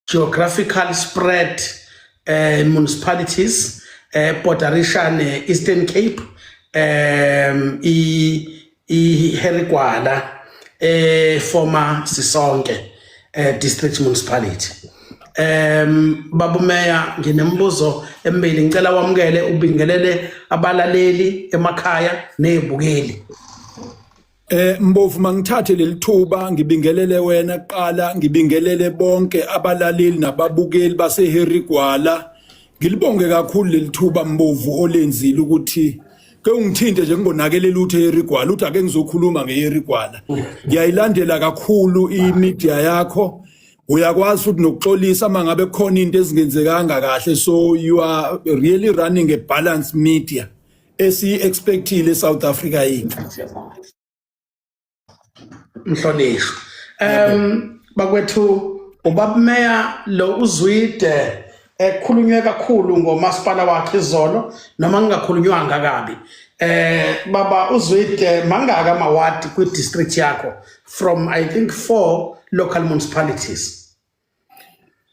Geographical spread municipalities borderisha ne Eastern Cape, i i Harry Gwala, former Sisonke district municipality. Babumeya, nginembuzo emibili, ngicela wamukele ubingelele abalaleli emakhaya nezibukeli. Mbovu, mangithathe leli thuba ngibingelele wena kuqala, ngibingelele bonke abalaleli nababukeli base Gwala. Ngilibonge kakhulu leli thuba, Mbovu, olenzile ukuthi ke ungithinte nje ngingonakelela ukuthi eHarry Gwala, uthi ake ngizokhuluma ngeHarry Gwala. Ngiyayilandela kakhulu imedia yakho. Uyakwazi futhi nokuxolisa mangabe kukhona into ezingenzekanga kahle, so you are really running a balanced media esiyi-expectile eSouth Africa yethu. Mhlonishwa, bakwethu, ubabumeya lo uZwide ekhulunywe kakhulu ngomasipala wakhe izolo, noma ngingakhulunywanga kabi. Baba uZwide, mangaka amawadi kwi-district yakho from, I think, four local municipalities?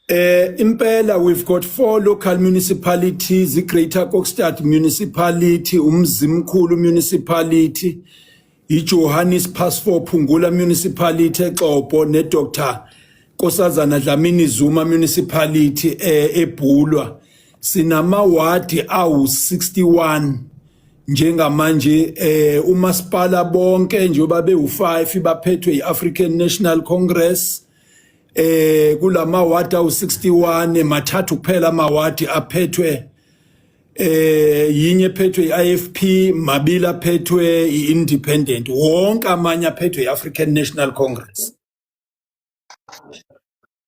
Impela we've got four local municipalities, iGreater Kokstad Municipality, uMzimkhulu Municipality, iJohannes Paspor Phungula Municipality eXobho neDr Nkosazana Dlamini Zuma Municipality eBhulwa. Sinamawadi awu61 njengamanje. Umasipala bonke njengoba bewu5 baphethwe iAfrican National Congress. Kulama ward awu61, mathathu kuphela amawadi aphethwe, yinye ephethwe iIFP, mabili aphethwe iIndependent, wonke amanye aphethwe iAfrican National Congress.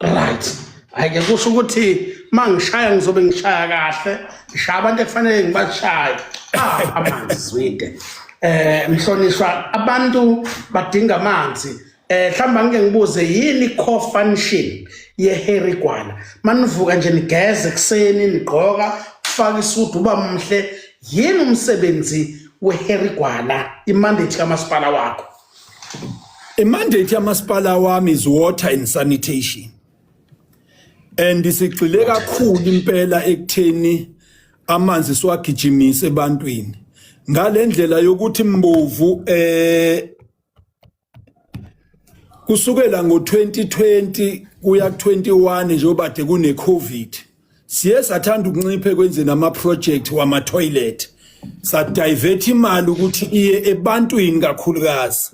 Right, ayike kusho ukuthi mangishaya ngizobe ngishaya kahle, ngishaya abantu ekufanele ngibashaye. Ah, amanzi, Zwide. Mhlonishwa, abantu badinga amanzi. Mhlawumbe angike ngibuze, yini core function ye-Harry Gwala? Manivuka nje, nigeze ekuseni, nigqoka, ufaka isudu, uba mhle, yini umsebenzi we-Harry Gwala, imandate kamasipala wakho? Imandate yamasipala wami is water and sanitation, and sigxile kakhulu impela ekutheni amanzi siwagijimise ebantwini ngalendlela yokuthi, Mbovu, kusukela ngo2020 kuya ku21, njengoba de kune Covid, siye sathanda ukuncipha ekwenzeni ama project wama toilet, sa divert imali ukuthi iye ebantwini kakhulukazi.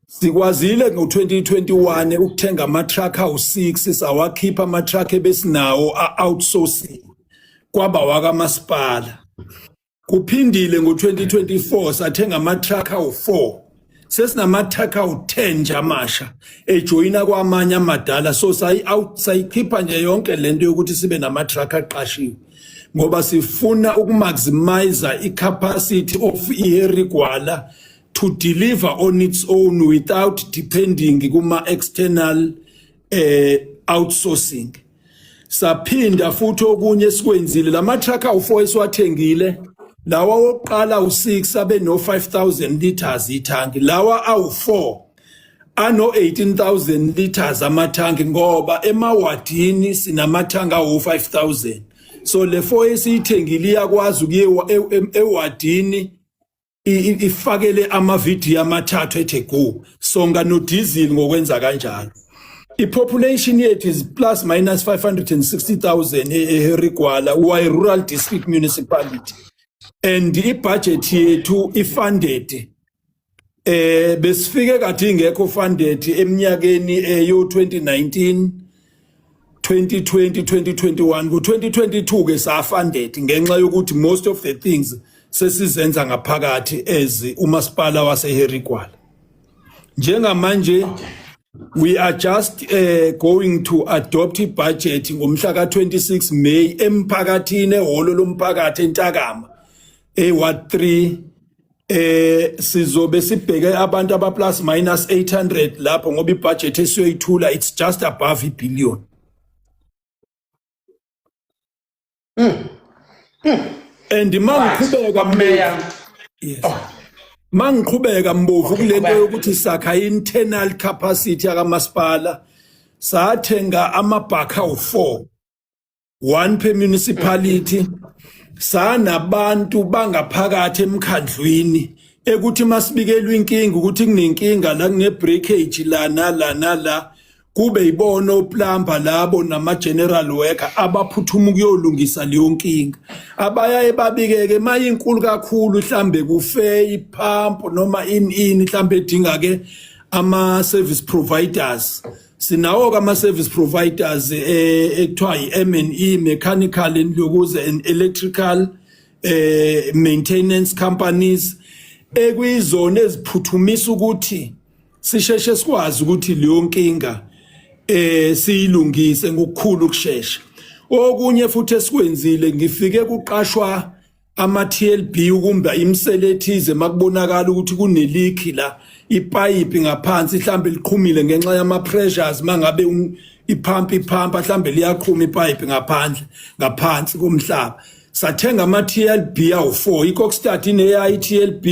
Sikwazile ngo2021 ukuthenga ama truck awu6, sawakhipha ama truck ebesinawo a outsourcing kwaba wakamasipala. Kuphindile ngo2024 sathenga ama truck awu4, sesinama truck awu10 nje amasha ejoyina kwamanye amadala. So sayi out sayikhipha nje yonke lento yokuthi sibe nama truck aqashiwe, ngoba sifuna ukumaximize icapacity of iHarry Gwala to deliver on its own without depending kuma external outsourcing. Saphinda futhi okunye esikwenzile, lama truck awu4 esiwathengile lawa wokuqala u6 abe no 5000 liters ithanki, lawa awu4 ano 18,000 liters amathanki, ngoba emawadini sinamathanki awu 5000. So le 4 esiyithengile iyakwazi ukuye ewadini ifakele amavidiyo amathathu ethe go, songa no diesel. Ngokwenza kanjalo, i-population yethu is plus minus 560,000 eHarry Gwala. We are a rural district municipality and i-budget yethu i-funded. Besifike kade ingekho funded eminyakeni eyo 2019, 2020, 2021. Ku 2022 ke sa funded ngenxa yokuthi most of the things sesizenza ngaphakathi as umasipala wase Harry Gwala. Njengamanje we are just going to adopt i-budget ngomhla ka-26 May emphakathini, ehholo lomphakathi eNtakama, eWard 3. Sizobe sibheke abantu aba plus minus 800 lapho, ngoba ibudget esiyoyithula, it's just above ibillion. And mangiqhubeka, Mayor. Yes, mangiqhubeka, Mbovu, Okay, kulento qhubeka. yokuthi sakha internal capacity yakamasipala. Sathenga amabhakha awu4, one per municipality. Sanabantu bangaphakathi emkhandlwini ekuthi masibikelwe inkinga ukuthi kunenkinga la, kune breakage la nala nala, kube yibona oplumber labo nama general worker abaphuthuma ukuyolungisa leyo nkinga. Abayaye babikeke mayinkulu kakhulu, mhlambe kufe ipump noma ini ini, mhlambe edinga ke ama service providers. Sinawo ke ama service providers ekuthiwa i-M&E, mechanical and lokuze and electrical maintenance companies, ekuyizona eziphuthumisa ukuthi sisheshe sikwazi ukuthi leyo nkinga siyilungise ngokukhulu ukushesha. Okunye futhi esikwenzile, ngifike kuqashwa ama TLB ukumba imisele ethize makubonakala ukuthi kune-leak la, ipayipi ngaphansi mhlambe liqhumile ngenxa yama pressures. Mangabe ipump iphampa, mhlambe liyaqhuma ipayipi ngaphandle ngaphansi komhlaba. Sathenga ama TLB awu4. iKokstad ineyayo iTLB,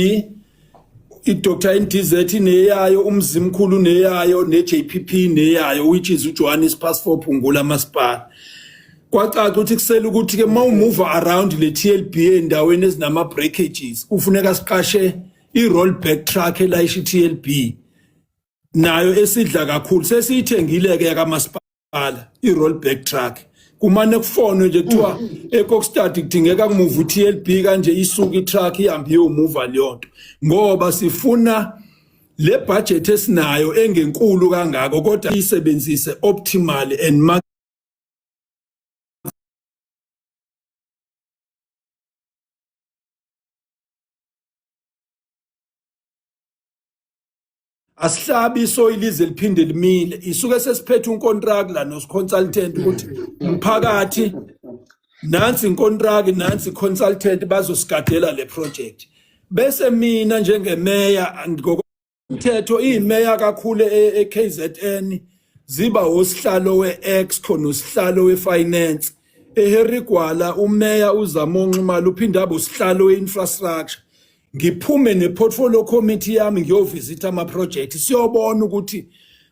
iDr NDZ ineyayo, uMzimkhulu neyayo, neJPP neyayo, which is uJohannes Pastoor Phungula Masipala. Kwacaca ukuthi kusela ukuthi ke mawumuva around le TLB endaweni ezinama breakages, kufuneka siqashe i-rollback truck elayisha i-TLB nayo esidla kakhulu. Sesiyithengile ke yakamasipala i-rollback truck. Kumane kufonwe nje kuthiwa eKokstad kudingeka kumuva u-TLB kanje, isuka i-truck ihambe iyomuva leyo nto, ngoba sifuna le budget esinayo engenkulu kangako kodwa isebenzise optimal and asihlabi isoil ize liphinde limile. Isuke sesiphethe uncontract la noconsultant ukuthi umphakathi, nansi incontract, nansi consultant, bazosigadela le project. Bese mina njengemeya, ngokomthetho iyimeya kakhulu e-KZN, ziba osihlalo we-exco nosihlalo we-finance. EHarry Gwala umeya uZamo Nxumalo uphinde abe usihlalo we-infrastructure. Ngiphume ne-portfolio committee yami ngiyovisitha ama-project, siyobona ukuthi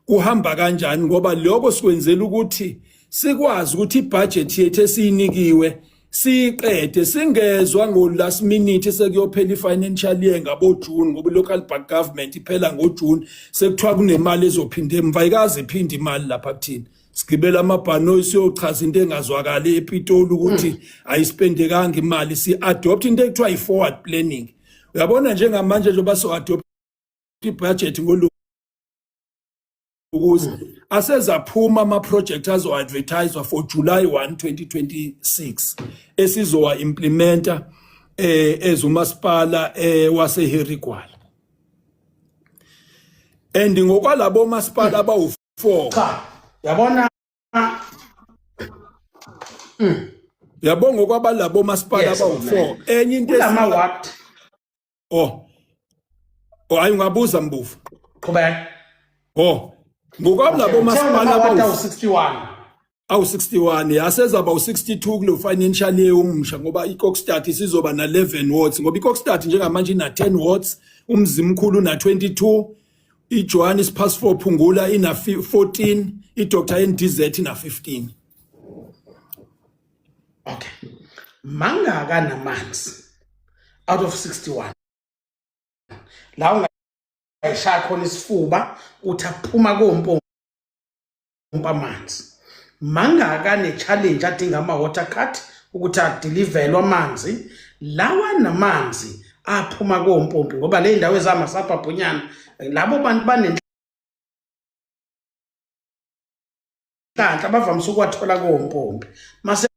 kuhamba kanjani, ngoba lokho sikwenzela ukuthi sikwazi ukuthi ibudget yethu esiyinikiwe siyiqede, singezwa ngo last minute sekuyophela i-financial year ngabo June, ngoba local government iphela ngoJune, sekuthiwa kunemali ezophinda emva. Ayikaze iphinde imali lapha kuthina. Sigibela amabhanoyi siyochaza into engazwakali ePitoli ukuthi ayispendekanga imali. Si-adopt into ekuthiwa i-forward planning. Uyabona njengamanje njengoba so-adopt ibudget ngolukuze asezaphuma ama-project azo-advertiswa for July 1 2026 esizowa-implementa ezumasipala waseHarry Gwala and ngokwalabo masipala abawu-4. Cha, yabona. Yabo, ngokwabalabo masipala abawu-4, enye into kulama ward. Oh, hayi, ungabuza Mbovu. Qhubeka. Oh, ngokwalabo masipala abawu 61. Awu-61, yasezaba u-62 kulo financial year omusha, ngoba iKokstad isizoba na-11 wards, ngoba iKokstad njengamanje ina-10 wards, uMzimkhulu una-22, iJohannes Pastoor Phungula ina-14, iDr NDZ ina-15. Okay, mangaka namanzi out of 61 la ungayishaya khona isifuba uthi aphuma kompompi amanzi mangaka, ne-challenge adinga ama-water cut ukuthi adeliverwe amanzi lawa namanzi aphuma kompompi, ngoba le ndawo ezamasabhabhunyana labo bantu banenhlanhla bavamise ukuwathola kompompi. Mase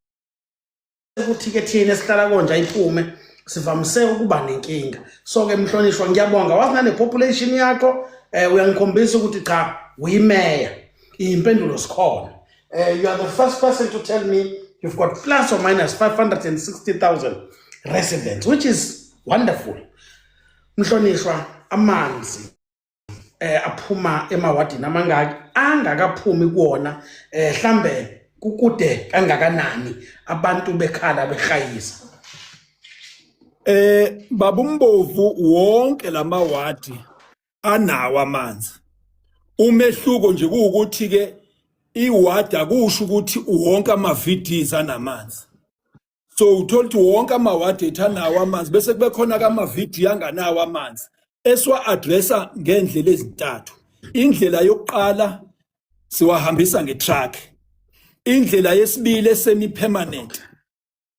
kuthi-ke thina esihlala konje ayiphume, sivamise ukuba nenkinga. So-ke mhlonishwa, ngiyabonga, wazi nane-population yakho, uyangikhombisa ukuthi cha, uyimeya, iy'mpendulo zikhona. You are the first person to tell me you've got plus or minus 560,000 residents, which is wonderful. Mhlonishwa, amanzi aphuma emawadini amangaki, angakaphumi kuwona hlambe kukude kangakanani abantu bekhala behayisa? Babumbovu, wonke lamawadi anawo amanzi. Umehluko nje kuwukuthi ke Iwadi akusho ukuthi wonke ama-VDs anamanzi. So uthola ukuthi wonke amawadi ethu anawo amanzi, bese kube khona kama-VD anganawo amanzi, esiwa-addressa ngendlela ezintathu. Indlela yokuqala, siwahambisa ngetruck. Indlela yesibili, semi permanent,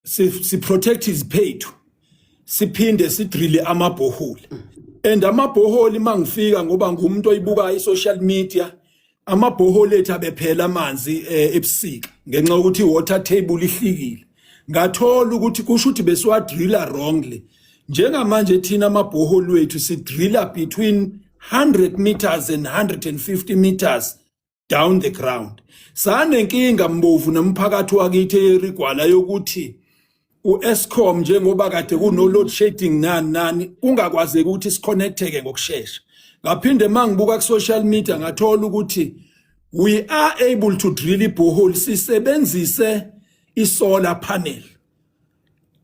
si protect iziphethu, siphinde sidrille amabhoholi. And amabhoholi, mangifika, ngoba ngumuntu oyibuka i-social media, amabhoholi ethu abephela amanzi ebusika ngenxa yokuthi i-water table ihlikile. Ngathola ukuthi kusho ukuthi besiwadrilla wrongly. Njengamanje thina amabhoholi wethu sidrilla between 100 meters and 150 meters down the ground. Sanenkinga, Mbovu nomphakathi wakithi eHarry Gwala, yokuthi uEskom, njengoba kade kuno load shedding nani nani, kungakwazeki ukuthi siconnecteke ngokusheshsha. Ngaphinde mangibuka ku social media, ngathola ukuthi we are able to drill iborehole sisebenzise isolar panel.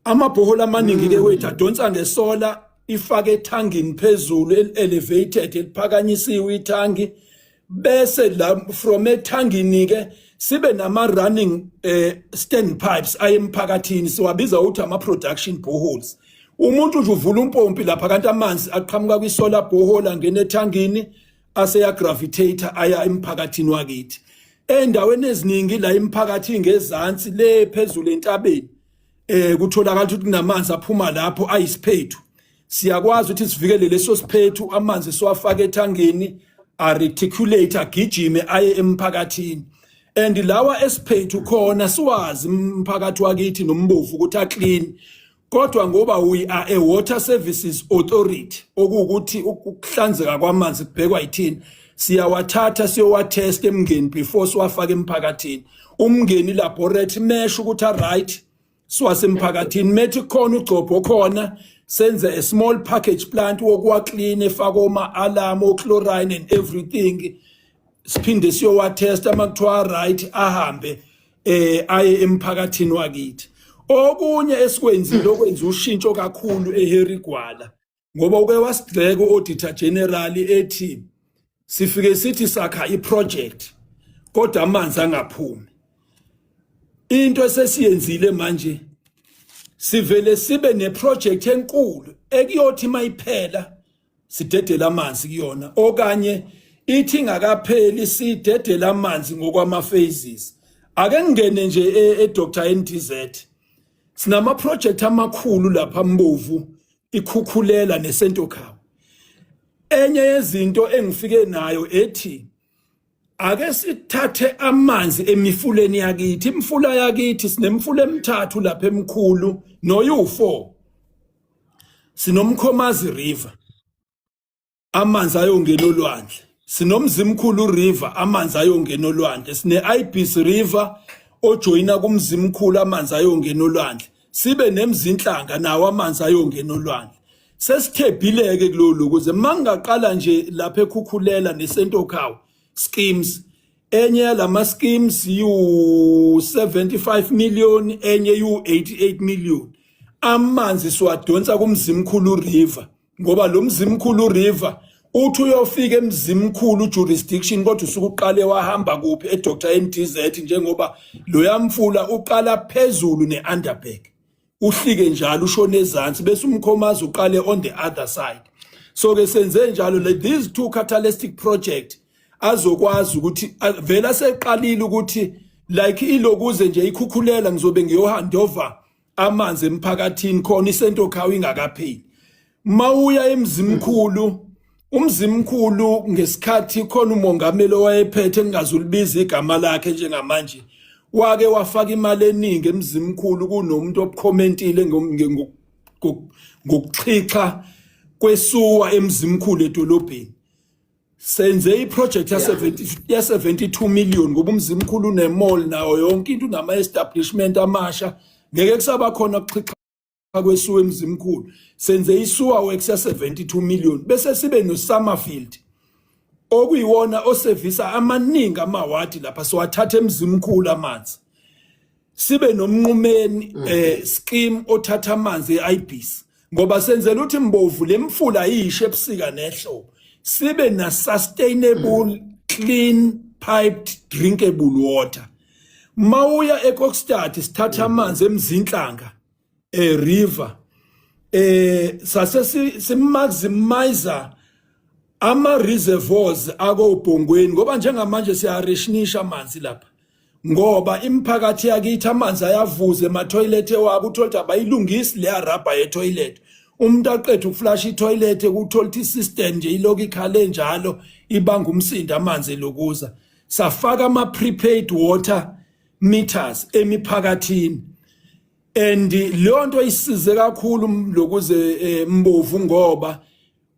Amabhoholi amaningi ke wethu adonsa ngesolar, ifake ethangini phezulu elevated, eliphakanyisiwe ithangi, bese la from ethangini ke sibe nama running stand pipes aye emphakathini, siwabiza ukuthi ama production boreholes. Umuntu nje uvula umpompi lapha, kanti amanzi aqhamuka kwi-solar borehole angena ethangini, aseya gravitate aya emphakathini wakithi. Endaweni eziningi la imphakathi ingezansi le phezulu entabeni, kutholakala ukuthi kunamanzi aphuma lapho ayisiphethu. Siyakwazi ukuthi sivikele leso siphethu, amanzi siwafake ethangeni, a reticulate, agijime aye emphakathini. And lawa esiphethu khona siwazi umphakathi wakithi noMbovu ukuthi a clean, kodwa ngoba we are a water services authority, okuwukuthi ukuhlanzeka kwamanzi kubhekwa yithina, siyawathatha siyowatest eMngeni before siwafake emphakathini. UMngeni laboratory mesho ukuthi a right, siwasemphakathini. Methi khona ugcobho khona, senze a small package plant wokuwa clean, efaka oma alum, o chlorine and everything, siphinde siyowatesta. Makuthiwa right, ahambe aye emphakathini wakithi. Okunye esikwenzile okwenza ushintsho kakhulu eHarry Gwala, ngoba uke wasigxeka uAuditor General ethi sifike sithi sakha iproject kodwa amanzi angaphumi. Into esesiyenzile manje, sivele sibe neproject enkulu ekuyothi mayiphela sidedela amanzi kuyona, okanye ithi ingakapheli sidedela amanzi ngokwama phases. Ake ngene nje e-Dr NDZ, sinama project amakhulu lapha, Mbovu, iKhukhulela neCentokhawe. Enye yezinto engifike nayo ethi ake sithathe amanzi emifuleni yakithi. Imfula yakithi, sinemfula emithathu lapha emkhulu noyu4. SinoMkhomazi River, amanzi ayongena olwandle. SinoMzimkhulu River, amanzi ayongena olwandle. Sine Ibis River ojoyina kuMzimkhulu, amanzi ayongena olwandle. Sibe neMzinhlanga, nawo amanzi ayongena olwandle. Sesithebhileke kulolu ukuze mangaqala nje lapha eKhukhulela neCentokhawe schemes, enye yalama schemes yu 75 million, enye yu 88 million. Amanzi siwadonsa kuMzimkhulu River, ngoba lo Mzimkhulu River uthi uyofika eMzimkhulu jurisdiction, kodwa usuke uqale wahamba kuphi? EDr NDZ, njengoba lo yamfula uqala phezulu neUnderberg, uhlike njalo ushone ezansi, bese uMkhomazi uqale on the other side. So ke senze njalo le these two catalytic project azokwazi ukuthi vela seqalile ukuthi like ilokuze nje iKhukhulela, ngizobe ngiyohandover amanzi emphakathini khona iCentokhawe ingakapheli. Mawuya eMzimkhulu, uMzimkhulu ngesikhathi khona umongameli owayephethe, engingazulibiza igama lakhe njengamanje, wake wafaka imali eningi eMzimkhulu. Kunomuntu obukhomentile ngokuxhixa kwesewer eMzimkhulu edolobheni. Senze iproject ya 70 ya 72 million, ngoba uMzimkhulu une-mall nayo yonke into, unama establishment amasha, ngeke kusaba khona ukuxhixa kwesewer eMzimkhulu. Senze isewer works ya 72 million, bese sibe no Summerfield okuyiwona osevisa amaningi amawadi lapha, siwathatha eMzimkhulu amanzi. Sibe noMnqumeni scheme othatha amanzi eIbis, ngoba senzela ukuthi, Mbovu, lemfula ayishe ebusika nehlobo, sibe na sustainable clean piped drinkable water. Mawuya eKokstad, sithatha amanzi eMzinhlanga e river, sase simaximize ama reservoirs akoBhongweni, ngoba njengamanje siyareshinisha amanzi lapha, ngoba imiphakathi yakithi amanzi ayavuza ematoilet wabo. Uthola ukuthi abayilungisi leya rubber yetoilet. Umuntu aqeda ukuflasha itoilet, ukuthola ukuthi isystem nje iloku ikhale njalo, ibanga umsindo amanzi elokuza. Safaka ama prepaid water meters emiphakathini, and leyo nto isize kakhulu lokuze Mbovu, ngoba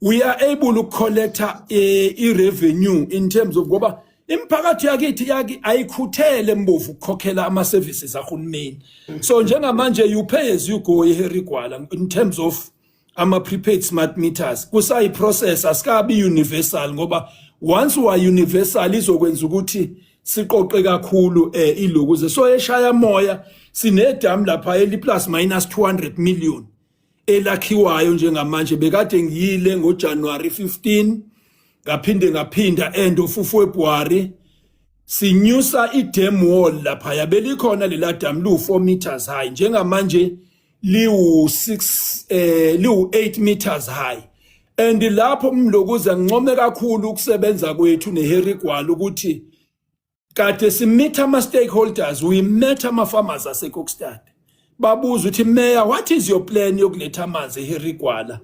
we are able to collect i-revenue in terms of, ngoba imiphakathi yakithi yaki ayikhuthele, Mbovu, ukukhokhela ama services ahulumeni. So njengamanje you pay as you go eHarry Gwala in terms of ama prepaid smart meters. Kusayi process, asikabi universal, ngoba once wa universal izokwenza ukuthi siqoqe kakhulu ilokuze. So eshaya moya sinedam lapha eli plus minus 200 million elakhiwayo njengamanje. Bekade ngiyile ngoJanuary 15, ngaphinde ngaphinda end of February. Sinyusa i-dam wall lapha. Yabelikhona lela dam lu 4 meters high, njengamanje liwu 6, liwu 8 meters high. And lapho mlokuza ngincome kakhulu ukusebenza kwethu neHarry Gwala, ukuthi kade simeet ama stakeholders. We met ama farmers aseKokstad, babuza ukuthi, "Mayor, what is your plan yokuletha amanzi eHarry Gwala,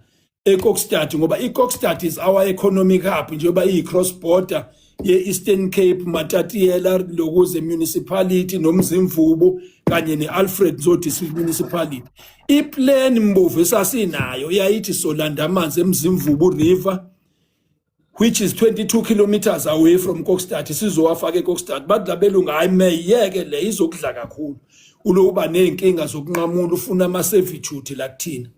eKokstad?" Ngoba iKokstad is our economic hub, njengoba iyi cross border ye-Eastern Cape, Matatiela lokuze municipality noMzimvubu kanye neAlfred Nzo District Municipality. Iplan, Mbovu, esasinayo yayithi solanda amanzi eMzimvubu River, which is 22 kilometers away from Kokstad, sizowafaka eKokstad. Bathi labelungu, "Hayi meyeke le, izokudla kakhulu, ulokuba nezinkinga zokunqamula, ufuna ama servitude la kuthina.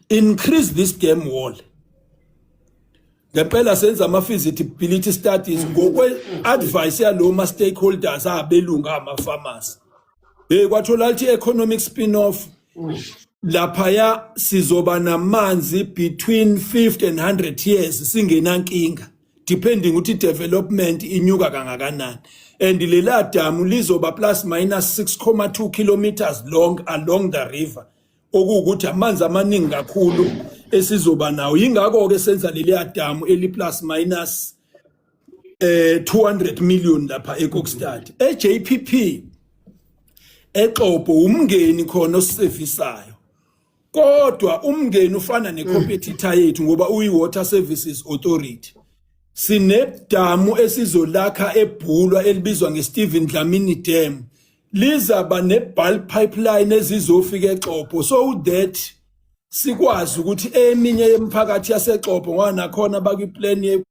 Increase this dam wall." Ngempela senza ama feasibility studies ngokwe advice yalo ma stakeholders abelungu, ama farmers. Kwathola ukuthi economic spin off laphaya sizoba namanzi between 50 and 100 years singenankinga, depending ukuthi development inyuka kangakanani. And lela damu lizoba plus minus 6.2 kilometers long along the river, okuwukuthi amanzi amaningi kakhulu esizoba nawo. Yingakho ke senza leliya damu eli plus minus 200 million lapha eKokstad. eJPP eXobho, uMngeni khona osisevisayo, kodwa uMngeni ufana necompetitor yethu ngoba uyi Water Services Authority. Sinedamu esizolakha eBhulwa elibizwa ngeStephen Dlamini Dam, lizaba nebulk pipeline ezizofika eXobho, so that sikwazi ukuthi eminye yemiphakathi yaseXobho, ngoba nakhona bakwi-plan ye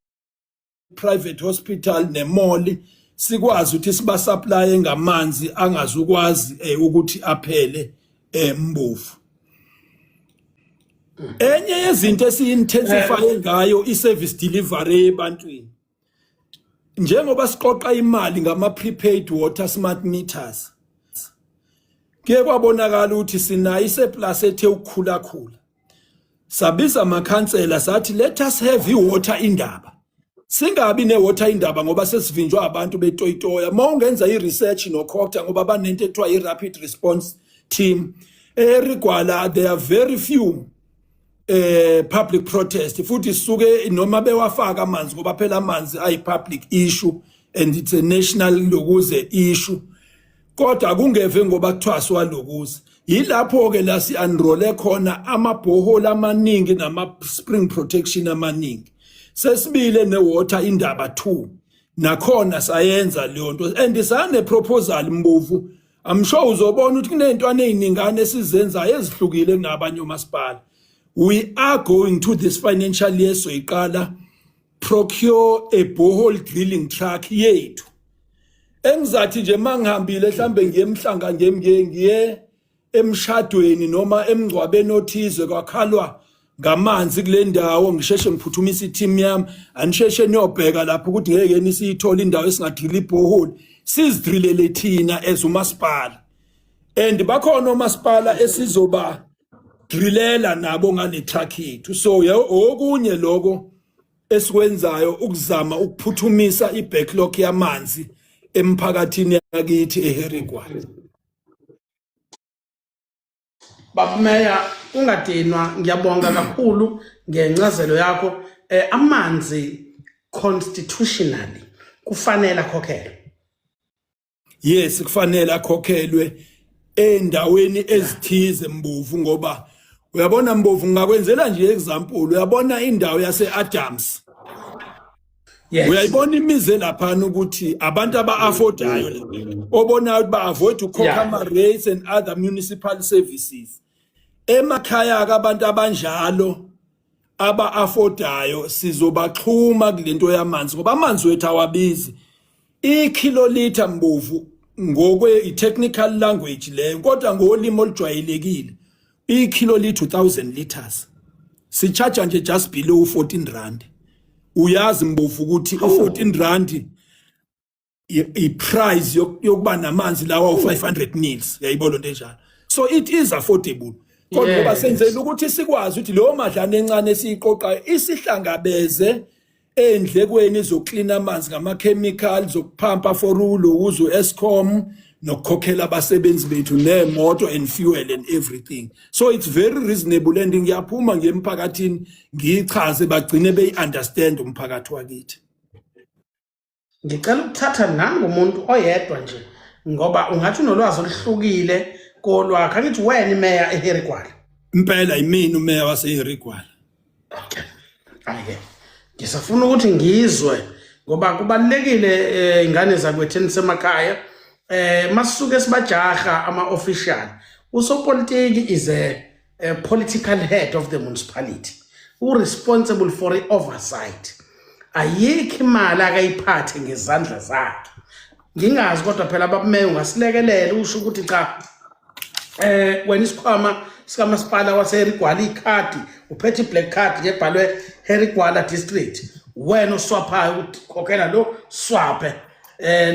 private hospital nemall, sikwazi ukuthi sibasupply ngamanzi angazukwazi ukuthi aphele. Mbovu, enye yezinto esiyi-intensify ngayo i-service delivery ebantwini, njengoba siqoqa imali ngama prepaid water smart meters, kuye kwabonakala ukuthi sinayo isurplus ethe ukukhula khula. Sabiza amakhansela, sathi, "Let us have i-water indaba." Singabi ne-water indaba ngoba sesivinjwa abantu betoyitoya. Uma ungenza i-research noCogta, ngoba banento ekuthiwa i-rapid response team eHarry Gwala, there are very few public protest, futhi sisuke noma bewafaka amanzi, ngoba phela amanzi ayi public issue and it's a national lokuze issue, kodwa kungeve ngoba kuthiwa siwalokuze. Yilapho ke la si unroll khona amabhoholi amaningi nama spring protection amaningi. Sesibile ne water indaba 2, nakhona sayenza leyo nto, and sane proposal, Mbovu. I'm sure uzobona ukuthi kunezintwana eziningane esizenzayo ezihlukile kunabanye omasipala. We are going to this financial year soyiqala procure a borehole drilling truck yethu, engizathi nje mangihambile, mhlambe ngiye emhlanga, ngiye emshadweni noma emngcwabeni othize, kwakhalwa ngamanzi kule ndawo, ngisheshe ngiphuthumisa i-team yami, anisheshe niyobheka lapho ukuthi ngeke nisiyithole indawo esingadrilla iborehole, sizidrillele thina as umasipala. And bakhona omasipala esizoba drillela nabo ngale truck yethu. So okunye lokho. Esikwenzayo ukuzama ukuphuthumisa i-backlog yamanzi emphakathini yakithi eHarry Gwala. Baba Meya, ungadinwa, ngiyabonga kakhulu ngencazelo yakho. Amanzi constitutionally kufanele akhokhelwe. Yes, kufanele akhokhelwe endaweni ezithize, Mbovu, ngoba uyabona, Mbovu, ngingakwenzela nje example. Uyabona indawo yase Adams? Uyayibona imizi laphana ukuthi abantu aba-affordayo la, obonayo ukuthi ba-avoid ukukhokha ama-rates and other municipal services emakhaya ke. Abantu abanjalo aba-affordayo sizobaxhuma kulento yamanzi, ngoba amanzi wethu awabizi. Ikhilolitha, Mbovu, ngokwe i-technical language leyo, kodwa ngolimi olujwayelekile ikhilolitha 1000 liters, si-charge nje just below R14. Uyazi, Mbovu, ukuthi u-R14 i-price yokuba namanzi lawa u-500 mils. Uyayibona into enjalo? So it is affordable, kodwa ngoba senzela ukuthi sikwazi ukuthi leyo madlana encane esiyiqoqayo isihlangabeze endlekweni zokuklina amanzi ngama-chemical, zokuphampa for ulokuzo Eskom, nokukhokhela abasebenzi bethu nemoto and fuel and everything. So it's very reasonable and ngiyaphuma ngiye emphakathini ngiyichaze, bagcine beyi-understand umphakathi wakithi. Ngicela ukuthatha nangumuntu oyedwa nje, ngoba ungathi unolwazi oluhlukile kolwakho. Angithi wena imeya eHarry Gwala? Impela, yimina umeya waseHarry Gwala. Okay, ake ngisafuna ukuthi ngizwe, ngoba kubalulekile, ingane zakwethu enisemakhaya, masuke sibajaha ama official. Usopolitiki is a political head of the municipality who responsible for the oversight. Ayikho imali akayiphathe ngezandla zakhe. Ngingazi, kodwa phela babumeya ungasilekelela usho ukuthi cha, wena isikhwama sikamasipala waseHarry Gwala, ikhadi uphethe, i-black card nje ebhalwe Harry Gwala District, wena oswaphayo ukuthi khokhela lo swaphe,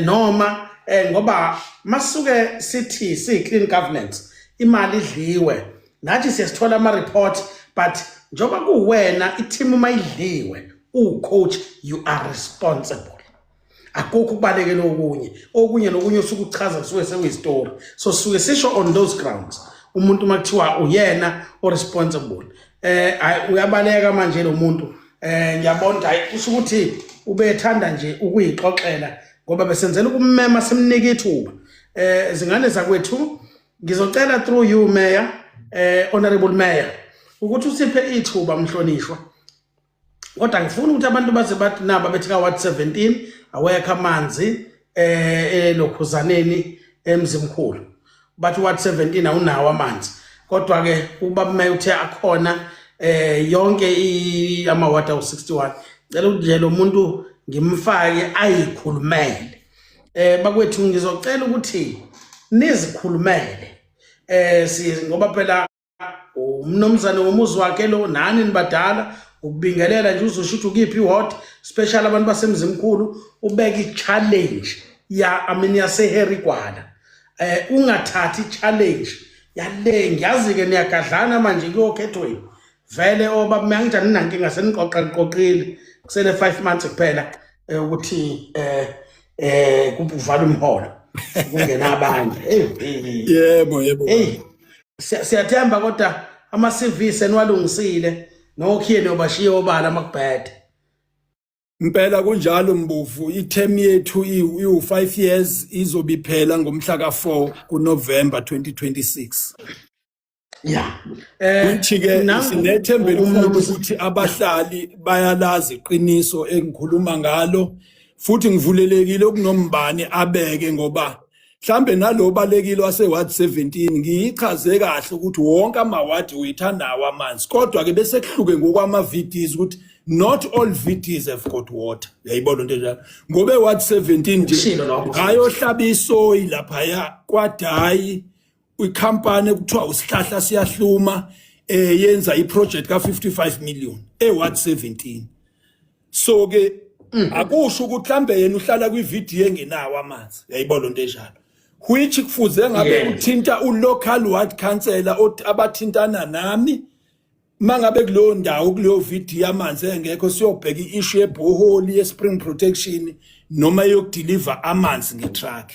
noma ngoba masuke sithi si clean governance, imali idliwe, nathi siyasithola ama report, but njengoba kuwena i-team uma idliwe, ucoach, you are responsible. Akukho ukubalekela okunye, okunye nokunye osuke uchaza kusuke sekuyistory. So sisuke sisho on those grounds, umuntu uma kuthiwa uyena o-responsible, hayi, uyabaleka manje lo muntu. Ngiyabona ukuthi hayi, kusho ukuthi ubethanda nje ukuyixoxela, ngoba besenzela ukummema simnike ithuba. Zingane zakwethu, ngizocela through you, mayor, honorable mayor, ukuthi usiphe ithuba, mhlonishwa, kodwa ngifuna ukuthi abantu baze bathi naba bethi ka ward 17 awekho amanzi elokhuzaneni eMzimkhulu, bathi ward 17 awunawo amanzi. Kodwa ke ubaba mayor uthe akhona yonke ama ward awu61. Cela ukuthi nje lo muntu ngimfake ayikhulumele. Bakwethu, ngizocela ukuthi nizikhulumele, si ngoba phela umnumzane womuzi wakhe lo, nani nibadala. Ukubingelela nje, uzosho ukuthi ukiphi i-ward, special abantu baseMzimkhulu, ubeke i-challenge ya, I mean, yaseHarry Gwala. Ungathathi i-challenge yale. Ngiyazi-ke niyagadlana manje kuyokhethweni vele, obaba angithi aninankinga, seniqoqa niqoqile, kusele 5 months kuphela ukuthi kuvalwe umholo kungena abanye. Hey, hey. Yebo. Hey, siyathemba kodwa ama CV seniwalungisile, nokhiye niyobashiya obala makubhede. Impela kunjalo, Mbovu. I-term yethu iwu-5 years, izobe iphela ngomhla ka-4 kuNovember 2026. Which ke sinethemba elikhulu ukuthi abahlali bayalazi iqiniso engikhuluma ngalo, futhi ngivulelekile okunombani abeke, ngoba mhlambe nalo balekile wase ward 17 ngiyichaze kahle ukuthi wonke amawadi wethu anawo amanzi, kodwa ke bese kuhluke ngokwama VDs, ukuthi not all VDs have got water. Uyayibona into enjalo? Ngoba ward 17 nje Ukushilo lokho. Ngayohlaba isoyi laphaya kwadayi ikhampani ekuthiwa uSihlahla Siyahluma, yenza iproject ka 55 million e ward 17. So ke akusho ukuthi mhlambe yena uhlala kwi-VD engenawo amanzi. Uyayibona into enjalo? Which kufuze ngabe uthinta u-local ward councillor abathintana nami. Mangabe kuleyo ndawo kuleyo video amanzi engekho, siyobheka i-issue ye-borehole, ye-spring protection noma yokudeliver amanzi nge-truck.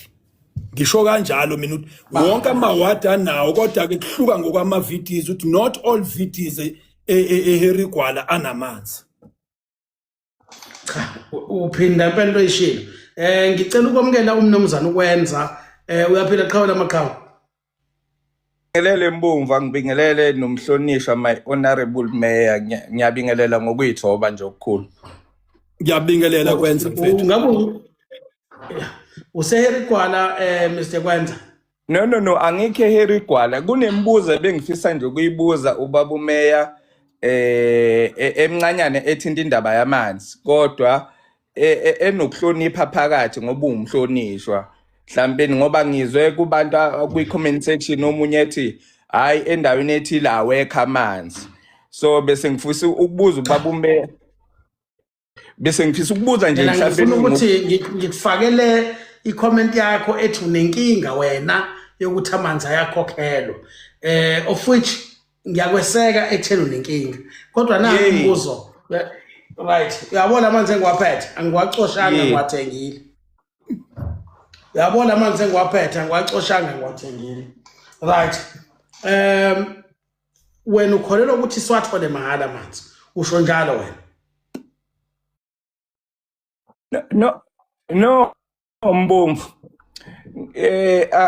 Ngisho kanjalo mina ukuthi wonke amawadi anawo, kodwa ke kuhluka ngokwama-VDs ukuthi not all VDs eHarry Gwala anamanzi. Cha, uphinda impela into oyishilo. Ngicela ukwamukela umnumzana ukwenza. Uyaphila qhawe lamaqhawe? Ngibingelele Mbomvu, ngibingelele nomhlonishwa my honorable mayor. Ngiyabingelela ngokuyithoba nje okukhulu. Ngiyabingelela kwenza mfethu. Ungabe useHarry Gwala Mr Kwenza? No no no, angikho eHarry Gwala. Kunemibuzo ebengifisa nje ukuyibuza ubaba umeya emncanyane ethinta indaba yamanzi, kodwa enokuhlonipha phakathi ngoba uwumhlonishwa. Mhlawumbe ngoba ngizwe kubantu kwi-comment section omunye ethi hayi, endaweni ethile awekho amanzi. So bese ngifisa ukubuza ubaba umeya, bese ngifisa ukubuza nje Mina mhlawumbe ngifuna ukuthi ngikufakele i-comment yakho ethi unenkinga wena yokuthi amanzi ayakhokhelwa, of which ngiyakweseka ekutheni unenkinga, kodwa naku umbuzo. Right, uyabona amanzi engiwaphethe angiwacoshanga, ngiwathengile. Uyabona amanzi engiwaphethe angiwacoshanga, ngiwathengile. Right, wena ukholelwa ukuthi siwathole mahhala amanzi, usho njalo wena? No no, Mbomvu,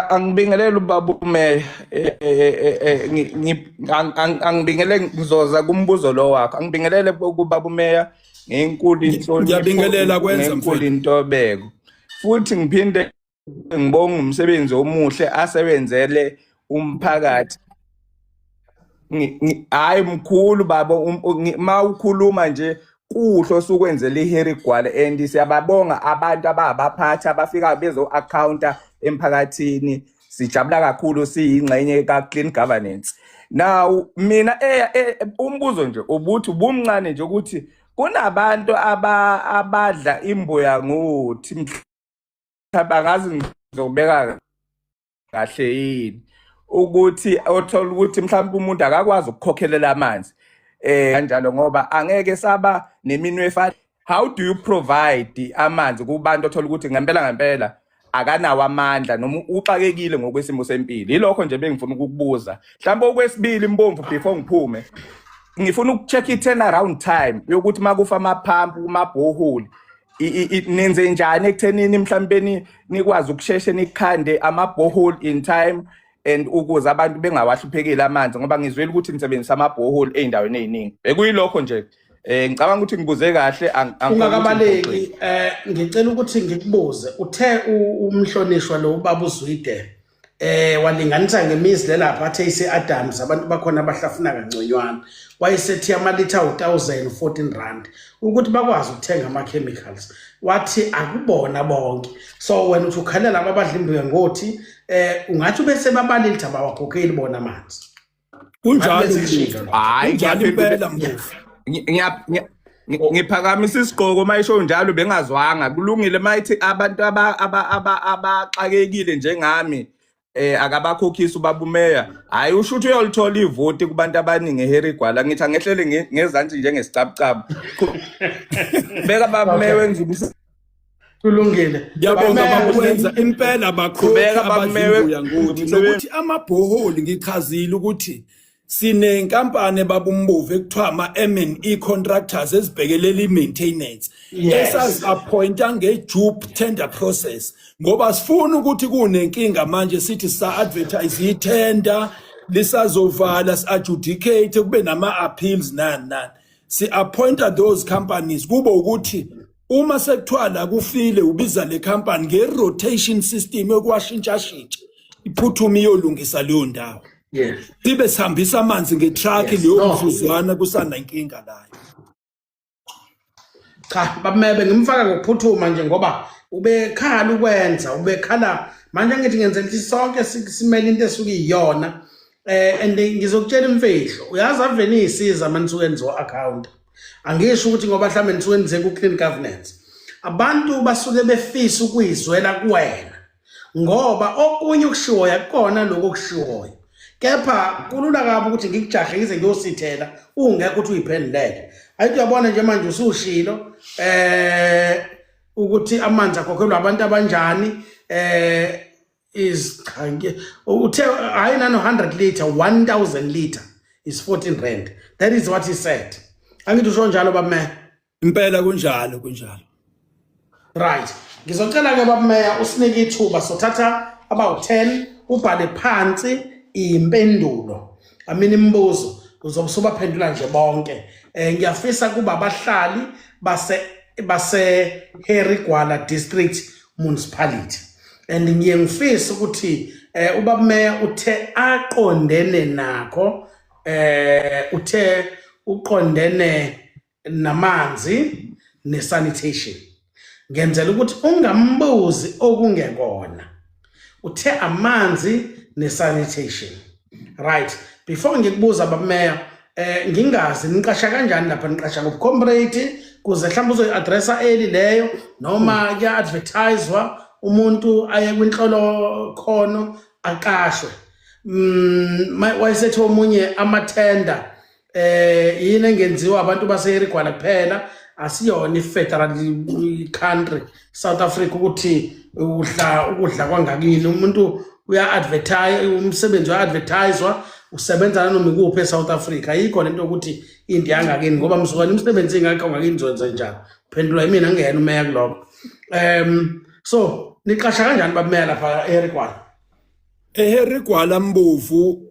angibingelele ubaba umeya. Angibingelele, ngizoza kumbuzo lo wakho. Angibingelele kubaba umeya ngenkulu inhlonipho, Ngiyabingelela kwenza ngenkulu mfethu. intobeko, futhi ngiphinde ngibonga umsebenzi omuhle asebenzele umphakathi. Hayi mkhulu baba, ma ukhuluma nje kuhle osukwenzela iHarry Gwala, and siyababonga abantu ababaphathi abafika bezo-accounta emphakathini. Sijabula kakhulu, siyingxenye ka-clean governance. Now mina umbuzo nje ubuthi ubumncane nje ukuthi kunabantu abadla imbuya ngothi, mhlawumbe angazi ngizobeka kahle yini, ukuthi othola ukuthi mhlawumbe umuntu akakwazi ukukhokhelela amanzi kanjalo, ngoba angeke saba neminwe efana. How do you provide amanzi kubantu othola ukuthi ngempela ngempela akanawo amandla noma uxakekile ngokwesimo sempilo? Yilokho nje bengifuna ukukubuza. Mhlawumbe okwesibili Mbomvu, before ngiphume, ngifuna ukucheck i-turnaround time yokuthi makufa amaphampu kuma-borehole nenze njani ekuthenini mhlawumbe nikwazi ukusheshe nikhande ama-borehole in time and ukuze abantu bengawahluphekeli amanzi, ngoba ngizwile ukuthi nisebenzisa ama-borehole ey'ndaweni ey'ningi. Bekuyilokho nje. Ngicabanga ukuthi ngibuze kahle, angikholwa ukuthi Ungakabaleki, ngiphoxile. Ngicela ukuthi ngikubuze. Uthe umhlonishwa lo ubaba uZwide walinganisa ngemizi lelapha, athe ise Adams abantu bakhona abahlafuna kangconywana, wayesethi amalitha u1014 rand ukuthi bakwazi ukuthenga ama chemicals, wathi akubona bonke. So wena uthi ukhalela laba abadla imbuya ngothi, ungathi bese babalile ukuthi abawakhokheli bona amanzi? Kunjalo. Ngathi bese kushilo lokho. Hayi, Kunjalo ngiyaphendula. impela Mbovu. Ngiphakamisa isigqoko mayisho njalo, bengazwanga. Kulungile, mayithi abantu abaxakekile njengami akabakhokhisi ubaba umeya, hayi, usho ukuthi uyolithola ivoti kubantu abaningi eHarry Gwala. Ngithi angehlele ngezansi njengesicabucabu. Beka baba umeya, wenza umsebenzi. Kulungile. Ngiyabonga. Baba Meya, Bakwenza impela bakhokhi Qhubeka, Baba abadla Meya, imbuya ngothi umsebenzi. nokuthi amabhoholi, ngichazile ukuthi sinenkampani babumbovu ekuthiwa ama-M&E contractors ezibhekelela i-maintenance esazi-appointa nge-jup tender process, ngoba sifuna ukuthi kunenkinga manje sithi sa-advertise i-tender, lisazovala, si-adjudicate, kube nama-appeals nani nani. Si-appointa those companies kube ukuthi uma sekuthiwa la kufile, ubiza le company nge-rotation system yokuwashintshashintsha, iphuthume iyolungisa leyo ndawo, sibe sihambisa amanzi nge-truck leyo No. mzuzwana kusanenkinga layo. Cha babmebe, ngimfaka ngokuphuthuma nje ngoba ubekhala ukwenza, ubekhala manje. Ngithi ngenzela ukuthi sonke simele into esuke iyona. And ngizokutshela imfihlo, uyazi ave niyisiza uma nisuke nizo-account. Angisho ukuthi ngoba mhlawumbe nisuke nize ku-clean governance, abantu basuke befisa ukuyizwela kuwena, ngoba okunye okushiwoyo akukona lokhu okushiwoyo. Kepha kulula kabi ukuthi ngikujahe ngize ngiyosithela ungekho ukuthi uyiphendulele. Ayithi uyabona nje manje usushilo ukuthi amanzi akhokhelwa abantu abanjani is cha uthe hayi nano 100 liter, 1000 liter is 14 rand. That is what he said. Angithi usho njalo, bameya? Impela kunjalo, kunjalo. Right, ngizocela ke bameya usinike ithuba, sothatha about 10, ubhale phansi impendulo, I mean imibuzo, uzobe usubaphendula nje bonke. Ngiyafisa kuba abahlali base Harry Gwala District Municipality and ngiye ngifisa ukuthi ubaba meya uthe aqondene nakho, uthe uqondene namanzi ne-sanitation, ngenzela ukuthi ungambuzi okungekona. Uthe amanzi ne-sanitation. Right, before ngikubuza bameya, ngingazi niqasha kanjani lapha, niqasha ngobucomrade kuze mhlawumbe uzoyi-addressa early leyo, noma kuya-advertiswa, umuntu aye kwinhlolo khono aqashwe? Wayesethi omunye amathenda yini engenziwa abantu baseHarry Gwala kuphela? Asiyona i-federal country South Africa ukuthi udla ukudla kwangakini. Umuntu uya-advertise umsebenzi, uya-advertiswa, usebenza nanoma ikuphi e-South Africa. Ayikho lento yokuthi into yangakini, ngoba mzukwane imisebenzi ingakho ngakini, zwenze njani? Phendula yimina, ngingena umeya kulokho. So niqasha kanjani bameya lapha eHarry Gwala? EHarry Gwala, Mbovu,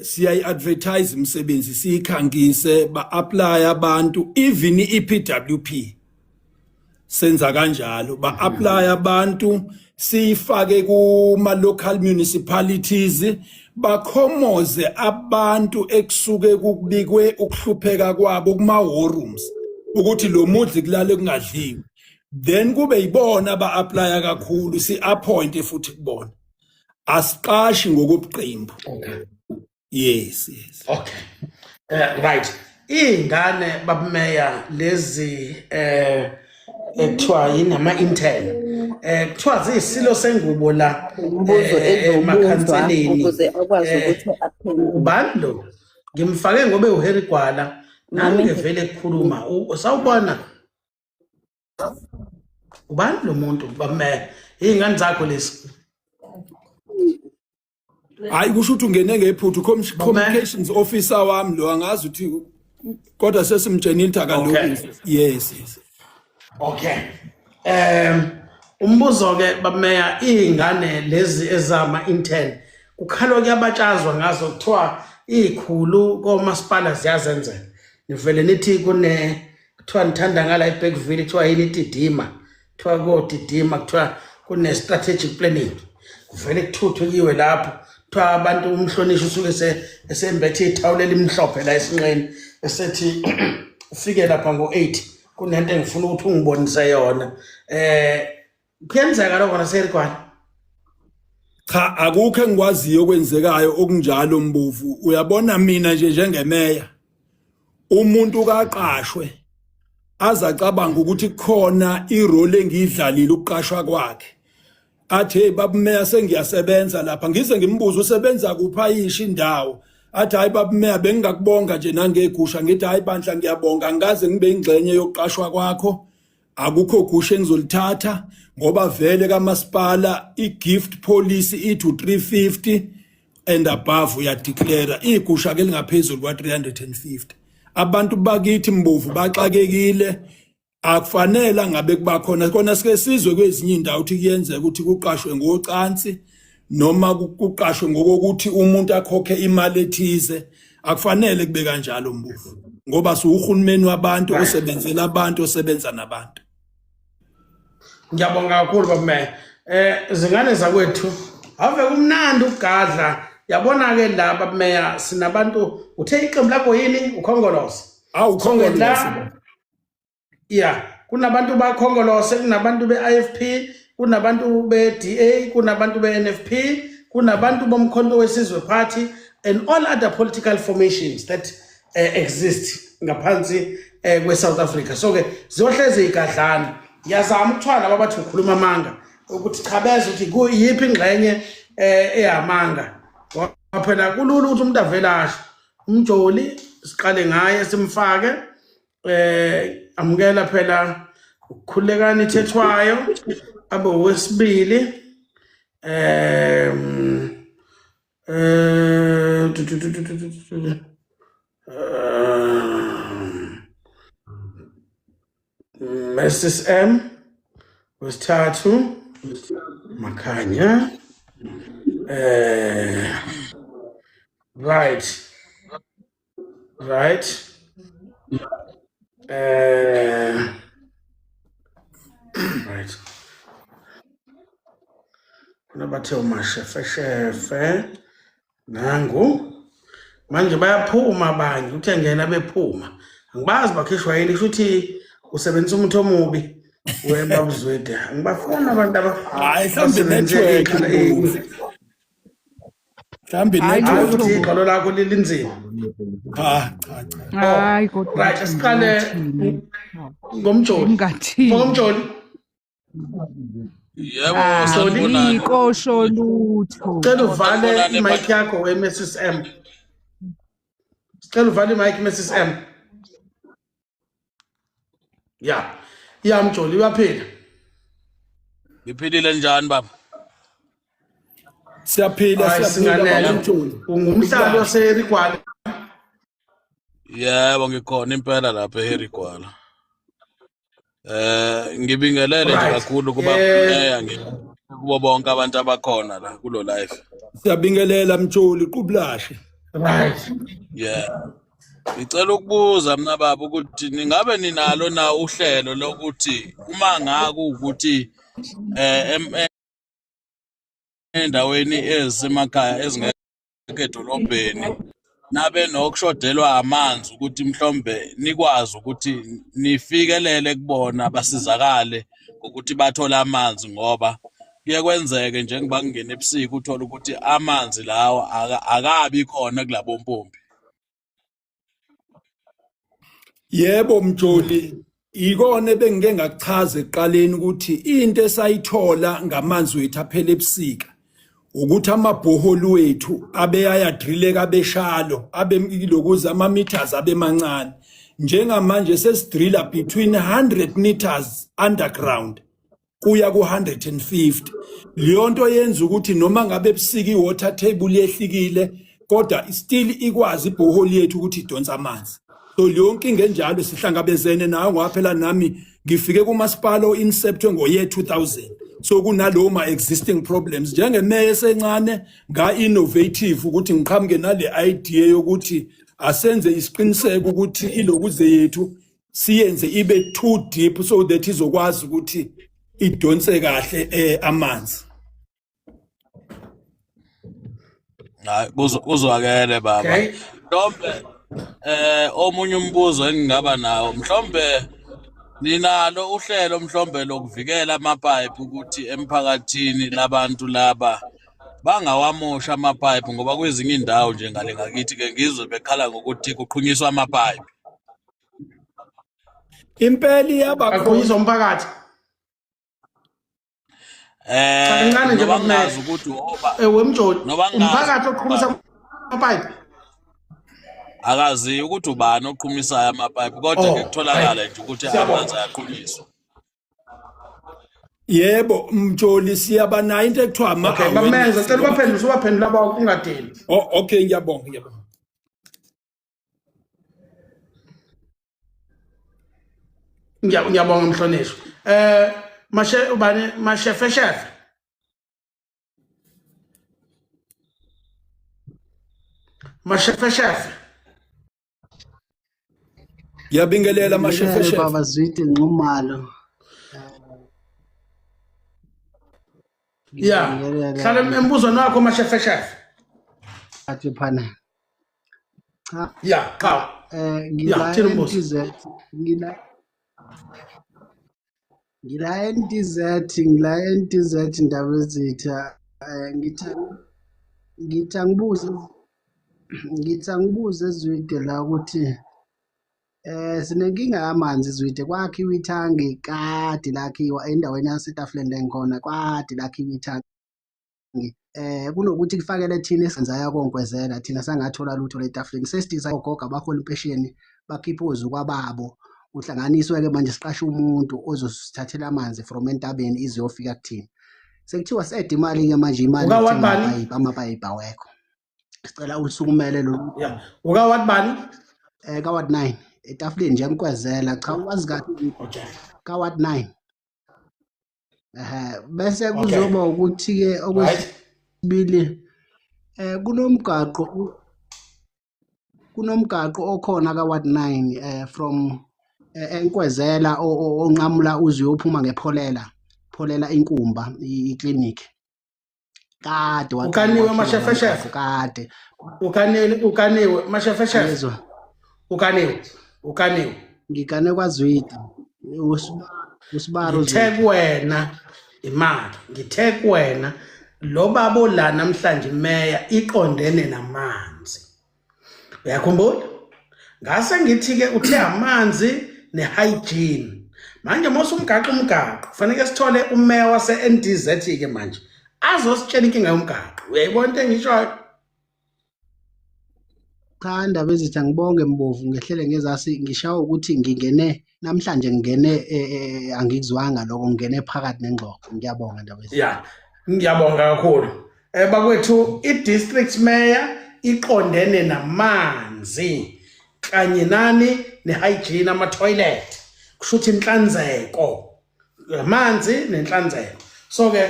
siyayi-advertise imisebenzi, siyikhangise, ba-apply abantu, even i-EPWP senza kanjalo, ba-apply abantu, siyifake kuma local municipalities, bakhomoze abantu ekusuke kubikwe ukuhlupheka kwabo kuma war rooms ukuthi lo mudli kulale kungadliwe, then kube yibona ba-applya kakhulu, si-appoint futhi kubona, asiqashi ngokobuqembu. Yes. Okay. Right. Ingane babumeya lezi ekuthiwa yini, ama intern. Kuthiwa ziyisilo sengubo la Umbuzo ezobuzwa emakhanseleni. Ukuze akwazi ukuthi aphendule. Ubani lo? Ngimfake ngoba uHarry Gwala. Nami Nami vele kukhuluma. Sawubona. Ubani lo muntu babumeya? Ingane zakho lezi. Hayi, kusho ukuthi ungene ngephutha, communications officer wami lo, angazi ukuthi, kodwa sesimtshenile ukuthi akalokhu. Yes. Okay. Umbuzo ke bameya, izingane lezi ezama intern kukhalwa, kuyabatshazwa ngazo, kuthiwa izikhulu komasipala ziyazenzela. Nivele nithi kune kuthiwa nithanda ngala eBergville, kuthiwa yini, itidima, kuthiwa kodidima, kuthiwa kune strategic planning, kuvele kuthuthwe kiwe lapho, kuthiwa abantu umhlonishwa usuke esembethe ithawula elimhlophe la esinqeni, esethi ufike lapha ngo-8, kunento engifuna ukuthi ungibonise yona. Kuyenzeka lokho naseHarry Gwala? Cha, akukho engikwaziyo okwenzekayo okunjalo, Mbovu. Uyabona mina nje njengemeya, umuntu kaqashwe azacabanga ukuthi khona irole engiyidlalile ukuqashwa kwakhe, athi, "Hey babumeya, sengiyasebenza lapha." Ngize ngimbuze usebenza kuphi, ayisho indawo, athi, "Hayi babumeya, bengingakubonga nje nangegusha." Ngithi, "Hayi bandla, ngiyabonga, angikaze ngibe ingxenye yokuqashwa kwakho, akukho gusha engizolithatha, ngoba vele kamasipala i-gift policy ithi u-350 and above uyadeclare igusha ke lingaphezulu kwa-350." Abantu bakithi, Mbovu, baxakekile, akufanele ngabe kuba khona kona. Sike sizwe kwezinye indawo ukuthi kuyenzeka ukuthi kuqashwe ngocansi noma kuqashwe ngokokuthi umuntu akhokhe imali ethize. Akufanele kube kanjalo, Mbovu, ngoba siwuhulumeni wabantu osebenzela abantu, osebenza nabantu. Ngiyabonga kakhulu babumeya. Zingane zakwethu, ave kumnandi ukugadla. Yabona ke la babumeya, sinabantu, uthe iqembu lakho yini, ukhongolose? Awu, So-ke la Khongolose. Yeah, kunabantu bakhongolose, kunabantu be-IFP, kunabantu be-DA, kunabantu be-NFP, kunabantu bomkhonto wesizwe party and all other political formations that exist ngaphansi kwe-South Africa. So ke ziyohlezi igadlana. Ngiyazama ukuthwala laba abathi ukhuluma amanga ukuthi cha, beze ukuthi kuyiphi ingxenye eyamanga. Ngoba phela kulula ukuthi umuntu avele asho umjoli siqale ngaye simfake amukela phela ukukhulekani ithethwayo abe owesibili tu, tu, tu, tu, tu, tu, tu. Mrs M wesithathu Makhanya right right right khona bathe umashefeshefe nangu manje bayaphuma abanye uthe ngena bephuma angibazi bakhishwa yini kusho ukuthi usebenzisa umuthi omubi wena babuzwede angibafuni abantu Hayi mhlawumbe abasebenzise network ikhala Mbovu. Mhlawumbe Hayi hayi network. ukuthi igxolo lakho linzima. Cha cha cha. Oh, Hayi kodwa right asiqale ningathini. ngomjoli. Ningathini. Ngomjoli. Yebo, sanibonani. Ayikosho lutho. Cela uvale Sanibonani imic yakho we Mrs M. Sicela uvale imic Mrs M. Ya. Ya mjoli uyaphila. Ngiphilile njani baba? Siyaphila Hayi siyaphila baba singanele. Mjoli. Ungumhlali waseRigwala. Yebo, ngikhona impela lapha eHarry Gwala. Ngibingelele nje kakhulu kuba meya kubo bonke abantu abakhona la kulo live. Siyabingelela Mjoli qubulahle. Right. Yeah. Ngicela ukubuza mina baba ukuthi ningabe ninalo na uhlelo lokuthi uma ngaku ukuthi endaweni ezisemakhaya ezingekho edolobheni nabe nokushodelwa amanzi ukuthi mhlombe nikwazi ukuthi nifikelele kubona basizakale ngokuthi bathole amanzi ngoba kuye kwenzeke njengoba kungena ebusika uthola ukuthi amanzi lawo akabi khona kulabo mpompi. Yebo Mjoli, ikona ebengike ngakuchaza ekuqaleni ukuthi into esayithola ngamanzi wethu aphela ebusika ukuthi amabhoholi wethu abe ayadrileka abeshalo abe ilokuza ama meters abe mancane. Njengamanje sesidrilla between 100 meters underground kuya ku-150. Leyo nto yenza ukuthi noma ngabe ebusika i-water table yehlikile kodwa still ikwazi ibhoholi yethu ukuthi idonse amanzi. So leyo nkinga enjalo sihlangabezene nayo ngoba phela nami ngifike kumasipala o-inceptwe ngo-year 2000, so kunalowo ma-existing problems. Njengemeya esencane nga-innovative ukuthi ngiqhamuke nale idea yokuthi asenze isiqiniseko ukuthi ilokuze yethu siyenze ibe too deep so that izokwazi ukuthi idonse kahle amanzi. Hayi kuzwakele baba. Okay. Mhlombe omunye umbuzo engingaba nawo mhlombe ninalo uhlelo mhlombe lokuvikela amapipe ukuthi emphakathini labantu laba bangawamosha amapipe ngoba kwezinye indawo nje ngale ngakithi ke ngizwe bekhala ngokuthi kuqhunyiswa amapipe. Impela iyaba khona. Aqhunyiswa umphakathi. Cha kancane nje Noba bakumele. ngazi ukuthi oba Wemjoli noba ngazi umphakathi oqhumisa amapipe. Akazi ukuthi ubani oqhumisayo amapipe kodwa Oh, ke kutholakala nje ukuthi Siyabonga. amanzi ayaqhunyiswa. Yebo Mjoli siyaba nayo into ekuthiwa ama Okay, awareness. bamenza cela ubaphendule usubaphendula bonke ungadeli. Oh okay ngiyabonga ngiyabonga. Ngiyabonga mhlonishwa. Mashe ubani mashefe shefe. Mashefe shefe. Ngiyabingelela mashefe Ngibingelele shefe. baba Zwide Nxumalo. Yeah. Ngibingelele Hlala embuzweni wakho mashefe shefe. mphathi wepanel. Cha Yeah, cha. Ngila thina umbuzo. NTZ ngila NTZ ngila NTZ Ndabezitha ngithi angibuze ngithi angibuze Zwide la ukuthi sinenkinga yamanzi Zwide kwakhiwa ithangi kade lakhiwa endaweni yaseTafuleni lengikhona kade lakhiwa ithangi. Kunokuthi kufakele thina esenza yakonkwezela thina sangathola lutho letafuleni sesidiza ogogo abahola impesheni bakhiphe ozukwababo kuhlanganiswe-ke manje siqashe umuntu ozosithathela amanzi from entabeni ize iyofika kuthina. Sekuthiwa sede imali-ke manje imali Uka yokuthenga what bani? amapayipi, amapayipi awekho. Sicela ulisukumele lolu Yeah. Uka what bani? Ka-ward 9 etafuleni nje emkwezela cha wazi kahle Okay. ka-ward 9. Ehhe bese Okay. kuzoba ukuthi-ke Right. okwesibili kunomgaqo okhona ka-ward 9 from eNkwezela onqamula uze uyophuma ngepholela pholela inkumba i-clinic kade waqala Ukaniwe ukwakhiwa loya mashefeshefe. mgaqo kade. Ukaniwe ukaniwe mashefeshefe. Ngizwa Ukaniwe. Ukaniwe. ngigane kwaZwide uSibaro Ngithe Zwide. kuwena imali, ngithe kuwena lo babo la namhlanje meya iqondene namanzi. Uyakhumbula? Ngase ngithi ke uthe amanzi nehygiene. Manje mose umgaqo umgaqo kufanele sithole umeya wase NDZ ke manje azositshela inkinga yomgaqo. Uyayibona into engishoyo? Cha ndaba ezithi angibonge Mbovu ngehlele ngezasi ngishawa ukuthi ngingene namhlanje ngingene angikuzwanga lokho ngingene phakathi nengxoxo. Ngiyabonga ndaba ezithi. Ya, ngiyabonga kakhulu. Bakwethu i-district mayor iqondene namanzi kanye nani nehygiene ama toilet. Kusho ukuthi inhlanzeko. Amanzi nenhlanzeko. So ke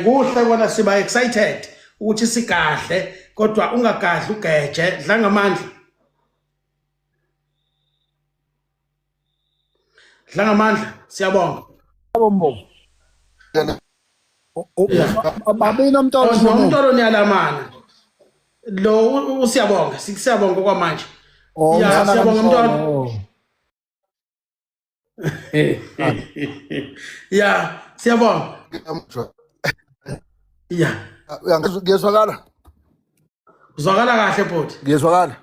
kuhle kona siba excited ukuthi sigadle kodwa ungagadli ugeje dla ngamandla. Dla ngamandla siyabonga. Yeah. Babini umntolo Oh, nomntolo niyalamana. Lo usiyabonga, siyabonga kwamanje. Oh, Ya, umfana siyabonga kaMhlolo. mntolo. Ya, siyabonga. Ya, Ngiyezwakala? uzwakala kahle bhuti. Ngiyezwakala?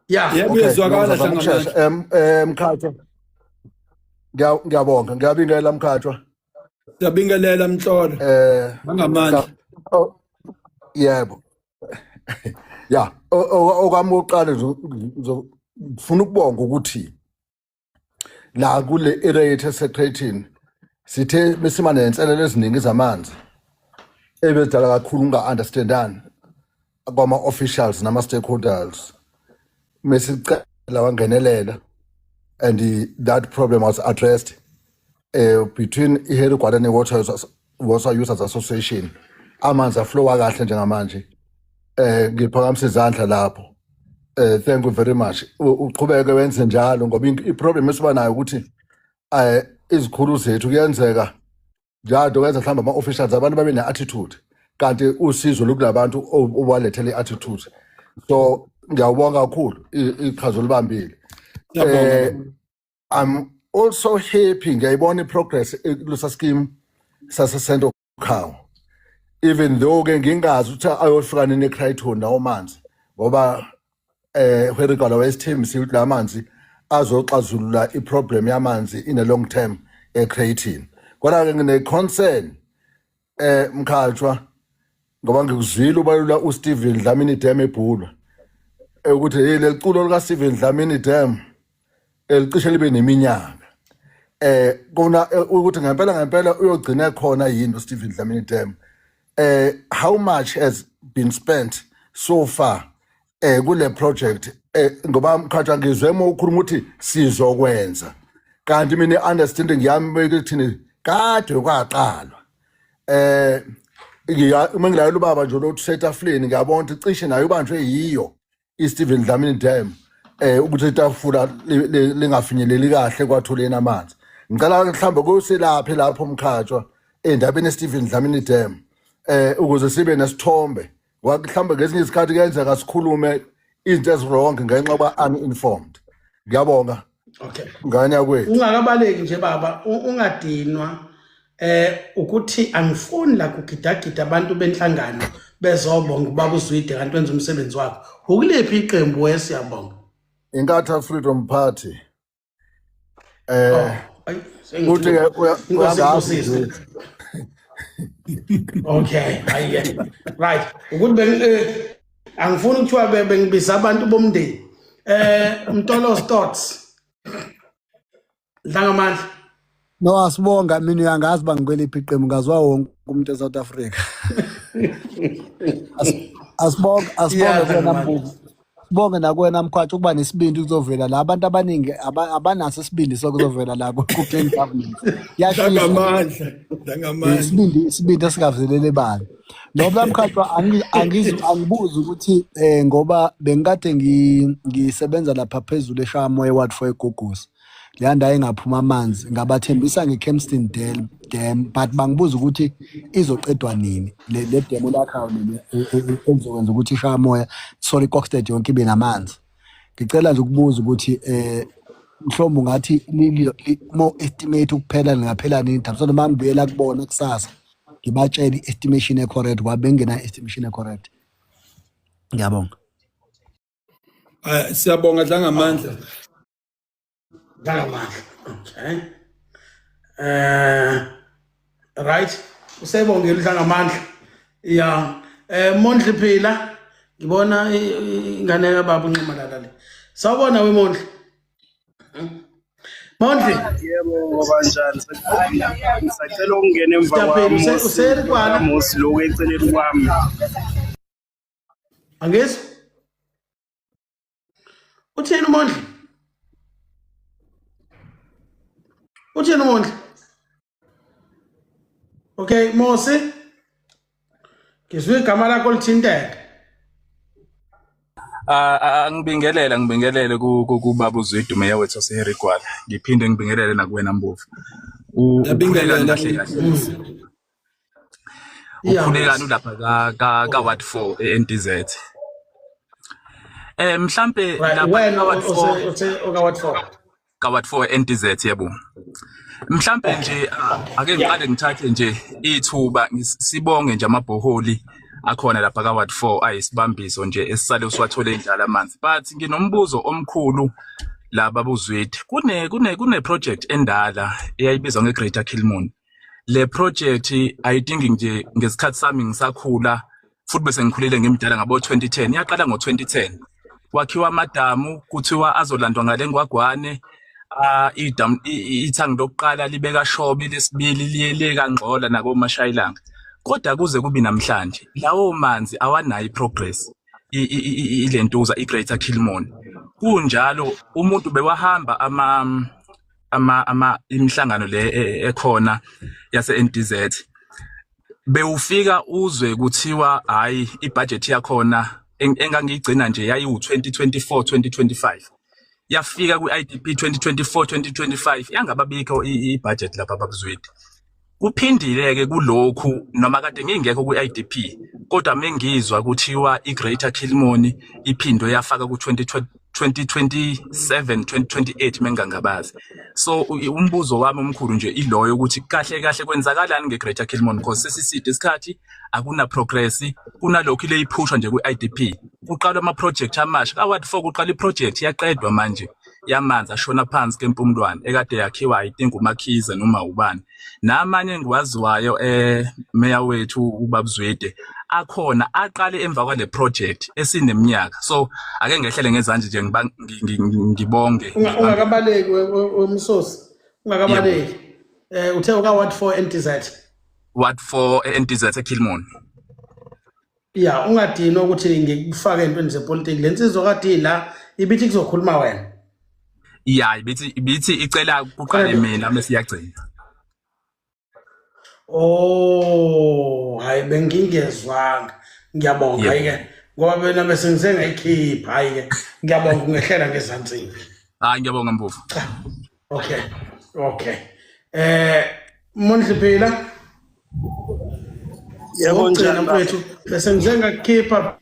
Ya. Yebo Okay, uyezwakala ngizozama Dlangamandla. ukushesha. Mkhatshwa. Ngiyabonga, ngiyabingelela Mkhatshwa. Siyabingelela Mhlolo. Dlangamandla. Oh, yebo. Ya, okwami okokuqala ngifuna ukubonga ukuthi la kule area yethu eseCreighton sithe besima nenselelo eziningi zamanzi ebezidala kakhulu unga-understandani kwama-officials nama-stakeholders mesicela wangenelela and that problem was addressed between iHarry Gwala ne-Water Users Association. Amanzi aflowa kahle njengamanje. Ngiphakamisa izandla lapho. Thank you very much. Uqhubeke wenze njalo ngoba i-problem esiba nayo ukuthi izikhulu zethu kuyenzeka njalo kwenza mhlawumbe ama-officials abantu babe ne-attitude kanti usizo lukulabantu obalethele i-attitude. So ngiyawubonga kakhulu iqhaza olibambile. Siyabonga. I'm also happy ngiyayibona i-progress kulosa scheme sase Cow. Even though ke ngingazi ukuthi ayofika nini eCrichton lawo manzi ngoba Harry Gwala wayesithembisile ukuthi la manzi azoxazulula iproblem yamanzi in a long term eCreighton. Kodwa ke ngine concern Mkhatshwa ngoba ngikuzwile ubalula uSteven Dlamini Dam ebhulwa ukuthi hey leli culo lika Steven Dlamini Dam elicishe libe neminyaka kona ukuthi ngempela ngempela uyogcina khona yini uSteven Dlamini Dam. How much has been spent so far kule project? Ngoba Mkhatshwa ngizwe uma ukhuluma ukuthi sizokwenza kanti mina understanding yami bekuthini kade kwaqalwa. Uma ngilayela ubaba nje lo usetafuleni ngiyabona ukuthi cishe naye ubanjwe yiyo iSteven Dlamini Dam ukuthi itafula lingafinyeleli kahle kwatholeni amanzi. Ngicela mhlawumbe kuselaphe lapho Mkhatshwa endabeni eSteven Dlamini Dam ukuze sibe nesithombe ngoba mhlawumbe ngezinye izikhathi kuyenzeka sikhulume izinto eziwrong ngenxa yokuba uninformed. Ngiyabonga. Okay. Ngane yakwethu. Ungakabaleki nje baba, ungadinwa ukuthi angifuni la kugidagida abantu benhlangano bezobonga ubaba uZwide kanti wenza umsebenzi wakhe. Ukuliphi iqembu wesiyabonga? Inkatha Freedom Party. Oh, ayi, Kuthi ke Inkosi uyangazi ibusise. nje. Okay, hayi ke. Right. Ukuthi beng angifuni ukuthiwa bengibiza abantu bomndeni. Mtolo's thoughts. Dlangamandla. No, asibonga mina uyangazi uba ngikweliphi iqembu, ngaziwa wonke umuntu eSouth Africa. Asibonge, asibonge kuwena Mbuku. Sibonge nakuwena Mkhwatsha ukuba nesibindi ukuzovela la. Abantu abaningi abanaso isibindi sokuzovela la ku-clean governance. Yashisa. Dlangamandla, dlangamandla. Isibindi, isibindi esingavelele bani. Nobla Mkhatshwa, angibuzi ukuthi ngoba bengikade ngisebenza lapha phezulu eShamoya Ward 4 eGugusi. Leya ndawo engaphuma amanzi ngabathembisa nge-Kempston Dam, but bangibuza ukuthi izoqedwa nini le demo lakhayo leli elizokwenza ukuthi iShamoya, sorry, Kokstad yonke ibe namanzi. Ngicela nje ukubuza ukuthi mhlawumbe ungathi mo estimate ukuphela lingaphela nini, so noma ngibuyela kubona kusasa ngibatshele i-estimation e-correct, ngoba bengena estimation e-correct. Ngiyabonga. Siyabonga Dlangamandla. Dlangamandla. Okay. Right. Usebongile uDlangamandla. Yeah. Mondli Phila, ngibona ingane kababa uNxamalala le. Sawubona we Mondli. Mondli. Yebo, ngoba njani? Ngisacela ukungena emva Siyaphila, kwami. userikwala. Mosi lokhu eceleni kwami. Angizwa? Uthini uMondli? Uthini uMondli? Okay, Mosi. Ngizwe igama lakho lithinteka. Angibingelele, ngibingelele kubaba uZwidu, meya wethu waseHarry Gwala. Ngiphinde ngibingelele nakuwena Mbovu. Ngiyabingelela. Ukhulekani kahle kahle. Ukhulekani ulapha ka Ward 4 e-NDZ. Mhlambe Right, lapha wena ka Ward 4 use oka Ward 4. Ka Ward 4 NDZ, yebo. Mhlambe nje ake ngiqale ngithathe nje ithuba sibonge nje amabhoholi akhona lapha ka Ward 4 ayisibambiso nje esisale usiwathole indlala amanzi. But nginombuzo omkhulu la baba uZwide. Kune project endala eyayibizwa ngeGreater Kilmon. Le project ayidingi nje ngesikhathi sami ngisakhula, futhi bese ngikhulile ngimdala ngabo 2010. Yaqala ngo 2010. Kwakhiwa amadamu, kuthiwa azolandwa ngale ngwagwane, idamu ithangi lokuqala libeka Shobe, lesibili liye le kaNgxola nakomashayilanga. Kodwa kuze kubi namhlanje lawo manzi awanayo iprogress ilentuza iGreater Kilmon. Kunjalo umuntu bewahamba ama ama ama imihlangano le ekhona yase NDZ, bewufika uzwe kuthiwa hayi, ibudget yakhona engangiyigcina nje yayiwu 2024 2025, yafika kwi-IDP 2024 2025 yangababikho ibudget lapha babuzwide. Kuphindile ke kulokhu noma kade ngingekho kwi-IDP, kodwa mengizwa kuthiwa i-Greater Kilmon iphindwe yafaka ku 2027 2028 mengangabazi. So umbuzo wami omkhulu nje iloyo ukuthi kahle kahle kwenzakalani nge-Greater Kilmon, because sesiside isikhathi akuna progress, kunalokhu ile iphushwa nje kwi-IDP, kuqalwa ama-project amasha ka-Ward 4, kuqala i-project yaqedwa manje yamanzi ashona phansi kempumlwane ekade yakhiwa, I think uMakhize noma ubani, namanye engiwaziwayo meya wethu ubabuzwide akhona aqale emva kwale project esineminyaka. So ake ngehlele ngezandla nje ngibonge. Ungakabaleki wemsosi. Ungakabaleki. Uthe uka Ward 4 NDZ. Ward 4 e-NDZ eKilmon. Ya, ungadini ukuthi ngikufake entweni zepolitiki. Le nsizwa kade la ibithi kuzokhuluma wena. Ya, ibithi icela kuqale mina bese iyagcina. Oh, hayi bengingezwanga. Ngiyabonga hayi ke. Ngoba bena bese ngise ngayikhipha hayi ke. Ngiyabonga ungehlela ngezansi. Hayi ngiyabonga Mbovu. Okay. Okay. Mondli Phila. Yebo, Okugcina njani baba? mfethu bese ngize ngakukhipha.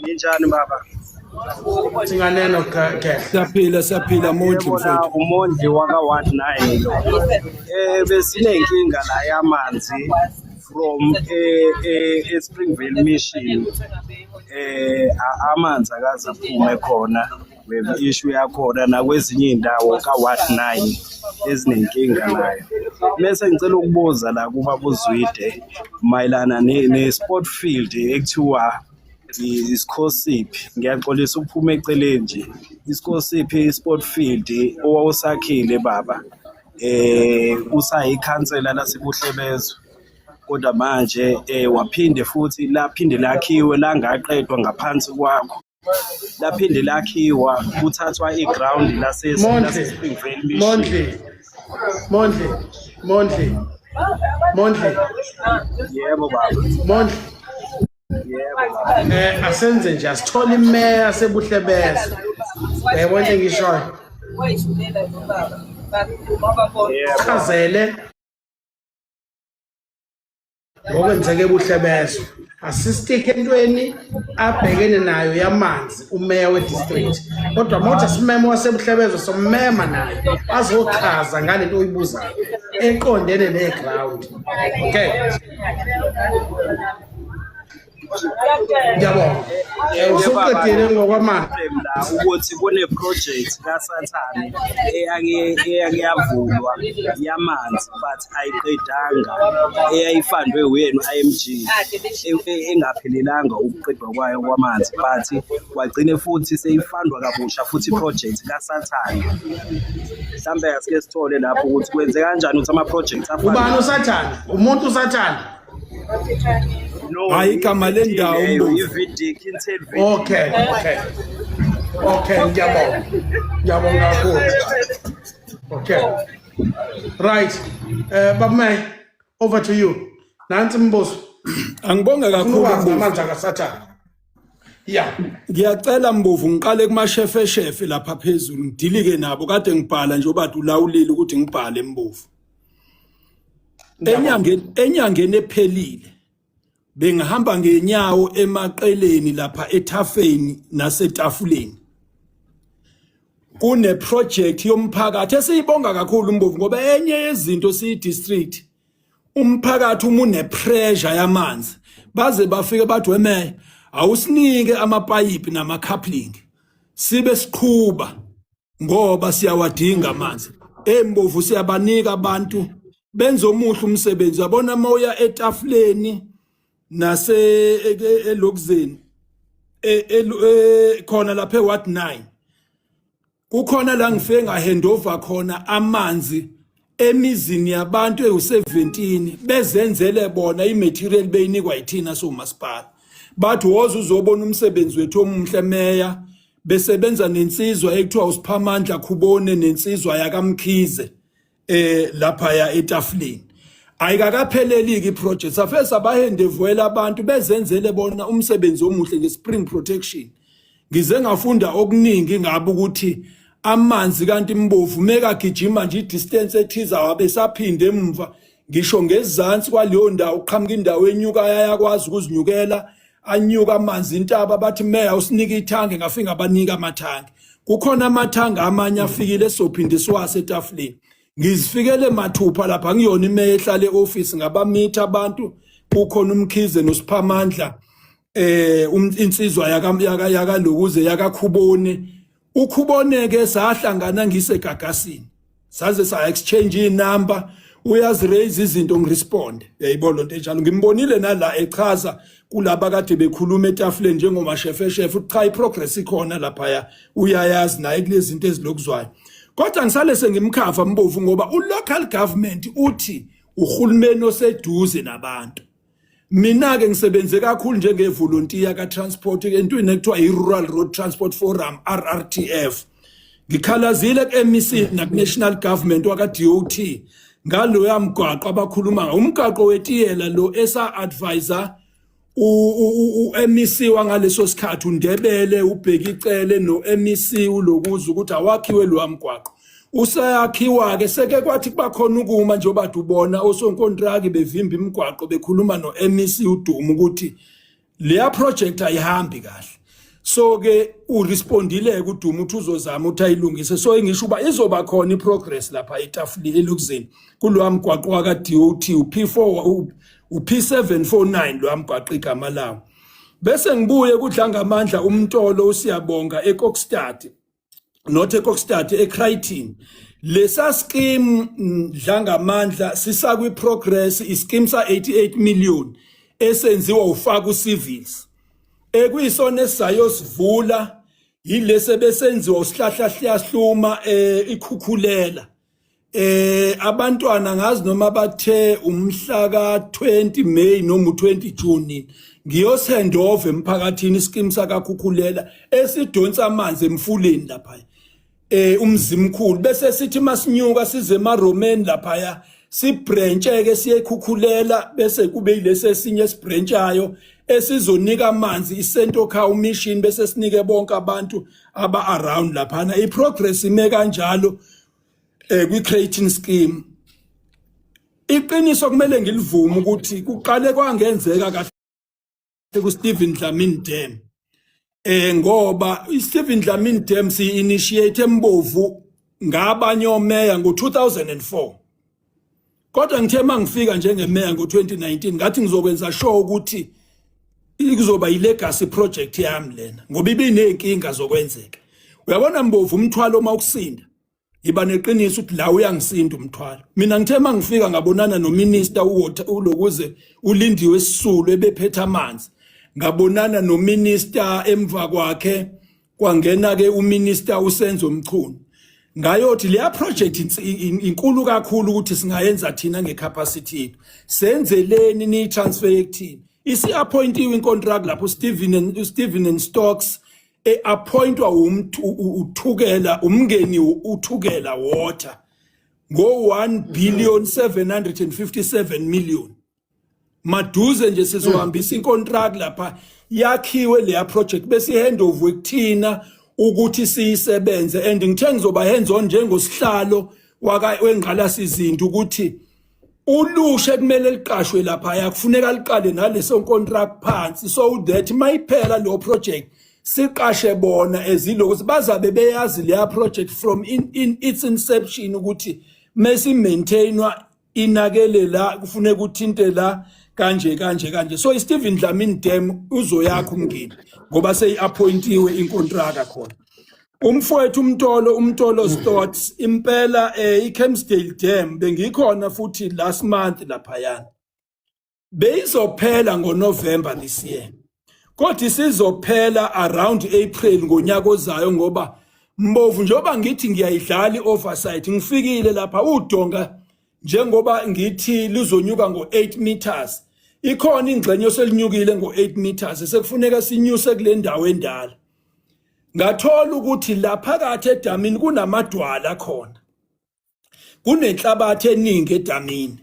Ninjani baba? Singaneno Khehla. Siyaphila, siyaphila Mondli Yebo la mfethu. uMondli waka Ward 9 lo. Besinenkinga la yamanzi from eSpringvale Mission. Amanzi akaze aphume khona. Issue yakhona nakwezinye iy'ndawo ka-ward 9 ezinenkinga nayo. Bese ngicela ukubuza la kubaba uZwide mayelana ne-sport field ekuthiwa iSkhosiphi. Ngiyaxolisa ukuphuma eceleni nje. ISkhosiphi sport field owawusakhile baba, usayikhansela laseBuhlebezwe, kodwa manje waphinde futhi laphinde lakhiwe langaqedwa ngaphansi kwakho, laphinde lakhiwa kuthathwa iground lase Mondli, lase-Springvale Mission. Mondli, Mondli, Mondli, Mondli. Yebo baba. Mondli. Yebo baba. Asenze nje, asithole imeya seBuhlebezwe. Uyayibona into engishoyo? Yebo. Chazele ngokwenzeka eBuhlebezwe. Asistike entweni abhekene nayo yamanzi umeya we-district. Kodwa mawuthi asimeme waseBuhlebezwe, sommema naye azochaza ngalento oyibuzayo eqondene neground. Okay. Ngiyabonga. Usuqedile ngokwamanzi. Problem la ukuthi kune-project kaSathane eyake yavulwa yamanzi, but ayiqedanga, eyayifandwe uyena u-IMG, engaphelelanga ukuqedwa kwayo kwamanzi, but wagcine futhi seyifandwa kabusha futhi i-project kaSathane. Mhlambe asike sithole lapho ukuthi kwenze kanjani ukuthi ama-projects Ubani afane. uSathane? Umuntu uSathane? No, Hayi, igama i-VD lendawo, leyo, Mbovu. i-VD, Kintail VD. Okay, ngiyabonga. Ngiyabonga kakhulu. Okay. Right. Baba, over to you. Nansi imibuzo. Angibonge Ufuna kakhulu, ukwazi Mbovu. ngamandla kaSathane. Yeah. Ngiyacela Mbovu, ngiqale kumashefe shefe lapha phezulu, ngidilike nabo kade ngibhala nje obathi ulawulile ukuthi ngibhale, Mbovu. Ngiyabonga. Enyangeni ephelile bengihamba ngenyawo emaqeleni lapha ethafeni nasetafuleni, kune project yomphakathi esiyibonga kakhulu, Mbovu, ngoba enye yezinto siyi district, umphakathi uma une pressure yamanzi baze bafike bathi, "Wemeya, awusinike amapayipi nama coupling sibe siqhuba ngoba siyawadinga amanzi." Embovu siyabanika abantu, benza omuhle umsebenzi. Yabona uma uya etafuleni nase elokuzeni khona lapha eWard 9, kukhona la ngifike ngahandover khona amanzi emizini yabantu ewu17, bezenzele bona imaterial beyinikwa yithina somasipala. Bathi, "Woza uzobona umsebenzi wethu omuhle, meya." Besebenza nensizwa ekuthiwa uSiphamandla Khubone nensizwa yakaMkhize lapha ya etafuleni. Ayikakapheleli ke iproject, safe sabahandoverela abantu bezenzele bona umsebenzi omuhle nge-spring protection. Ngize ngafunda okuningi ngabe ukuthi amanzi kanti Mbovu meka gijima nje idistance ethiza wabe saphinde emva, ngisho ngezansi kwaleyo ndawo uqhamuka indawo enyuka, ayakwazi ukuzinyukela, anyuka amanzi intaba. Bathi, "Meya, usinike ithange." Ngafika abanika amathangi. Kukhona amathanga amanye afikile esophinde siwase etafuleni. Ngizifikele mathupha lapha, ngiyona imeya ehlala eoffice, ngabamitha abantu. Kukhona uMkhize noSiphamandla, insizwa yaka yaka yakalokuze yakaKhubone. UKhubone ke sahlangana ngisegagasini, saze sa exchange inumber, uyazi raise izinto, ngirespond. Uyayibona lonto enjalo, ngimbonile nala echaza kulaba kade bekhuluma etafuleni njengomashefe chef, cha, iprogress ikhona lapha, uyayazi naye kulezi zinto ezilokuzwayo. Kodwa ngisale sengimkhava Mbovu, ngoba ulocal government uthi uhulumeni oseduze nabantu. Mina ke ngisebenze kakhulu njengevolunteer ka transport entweni ekuthiwa i-Rural Road Transport Forum, RRTF. Ngikhalazile ku-MEC naku-national government waka-DOT ngaloya mgwaqo abakhuluma ngawo, umgwaqo wetiyela lo esa advisor u-MEC wangaleso sikhathi uNdebele, uBheki Cele, no-MEC ulokuza ukuthi awakhiwe lo mgwaqo. Usayakhiwa ke, seke kwathi kuba khona ukuma njengoba ubona osonkontraki bevimba imigwaqo, bekhuluma no-MEC uDuma ukuthi leya project ayihambi kahle. So ke urespondile kuDuma ukuthi uzozama ukuthi ayilungise. So ngisho uba izoba khona iprogress lapha etafuleni elokuzeni kulowa mgwaqo waka DOT uP4 uP749, lo mgwaqo igama lawo. Bese ngibuye kudla ngamandla umntolo uSiyabonga eKokstad. Not eKokstad, eCrichton. Lesa scheme, Dlangamandla, sisakwi progress, ischeme sa 88 million esenziwa ufaka ucivils ekuyisona esayosivula yilese besenziwa usihlahla siyahluma ikhukhulela abantwana. Ngazi noma bathe umhla ka20 May noma u20 June ngiyosend off emphakathini ischeme sakakhukhulela esidonsa amanzi emfuleni lapha umzimkhulu, bese sithi masinyuka size emaRomeni lapha sibrancheke siyekhukhulela, bese kube yilesi esinye esibranchayo esizonika amanzi iCentocow Mission, bese sinike bonke abantu aba around laphana. Iprogress ime kanjalo kwi-Creighton scheme. Iqiniso kumele ngilivume ukuthi kuqale kwangenzeka kahle ku-Stephen Dlamini Dam, ngoba iStephen Dlamini Dam si-initiate embovu ngabanye omeya ngo-2004, kodwa ngithe mangifika njengemeya ngo-2019 ngathi ngizokwenza sure ukuthi kuzoba i-legacy project yami lena, ngoba ibiney'nkinga zokwenzeka. Uyabona Mbovu, umthwalo uma ukusinda, ngiba neqiniso ukuthi la uyangisinda umthwalo. Mina ngithe mangifika ngabonana nominister uwater ulokuze uLindiwe Sisulu ebephethe amanzi, ngabonana nominister, emva kwakhe kwangena ke uminister uSenzo Mchunu, ngayothi leya project inkulu kakhulu ukuthi singayenza thina ngecapacity yethu, senzeleni ni transfer kuthina. Isi-appointiwe incontract lapho uStephen and Stocks e-appointwa uthukela umngeni uthukela water ngo 1 billion 757 million. Maduze nje sizohambisa incontract lapha, yakhiwe leya project, bese ihandover kuthina ukuthi siyisebenze. And ngithe ngizoba hands on njengosihlalo waka wengqalasizinto ukuthi ulushe kumele liqashwe lapha, kufuneka liqale naleso contract phansi, so that mayiphela lo project siqashe bona ezilokuthi bazabe beyazi leya project from in its inception, ukuthi mesi maintainwa inakele la kufuneka uthinte la kanje kanje kanje. So iStephen Dlamini Dam uzoyakha umngeni ngoba seyi-appointiwe inkontraka khona. Umfowethu uMtolo Stotts, impela iCamsdale Dam bengikhona futhi last month laphayana, beyizophela ngoNovember this year, kodwa isizophela around April ngonyaka ozayo, ngoba Mbovu, njengoba ngithi ngiyayidlala i-oversight, ngifikile lapha udonga njengoba ngithi luzonyuka ngo-8 meters, ikhona ingxenye oselinyukile ngo-8 meters, sekufuneka sinyuse kule ndawo endala. Ngathola ukuthi la phakathi edamini kunamadwala khona, kunenhlabathi eningi edamini.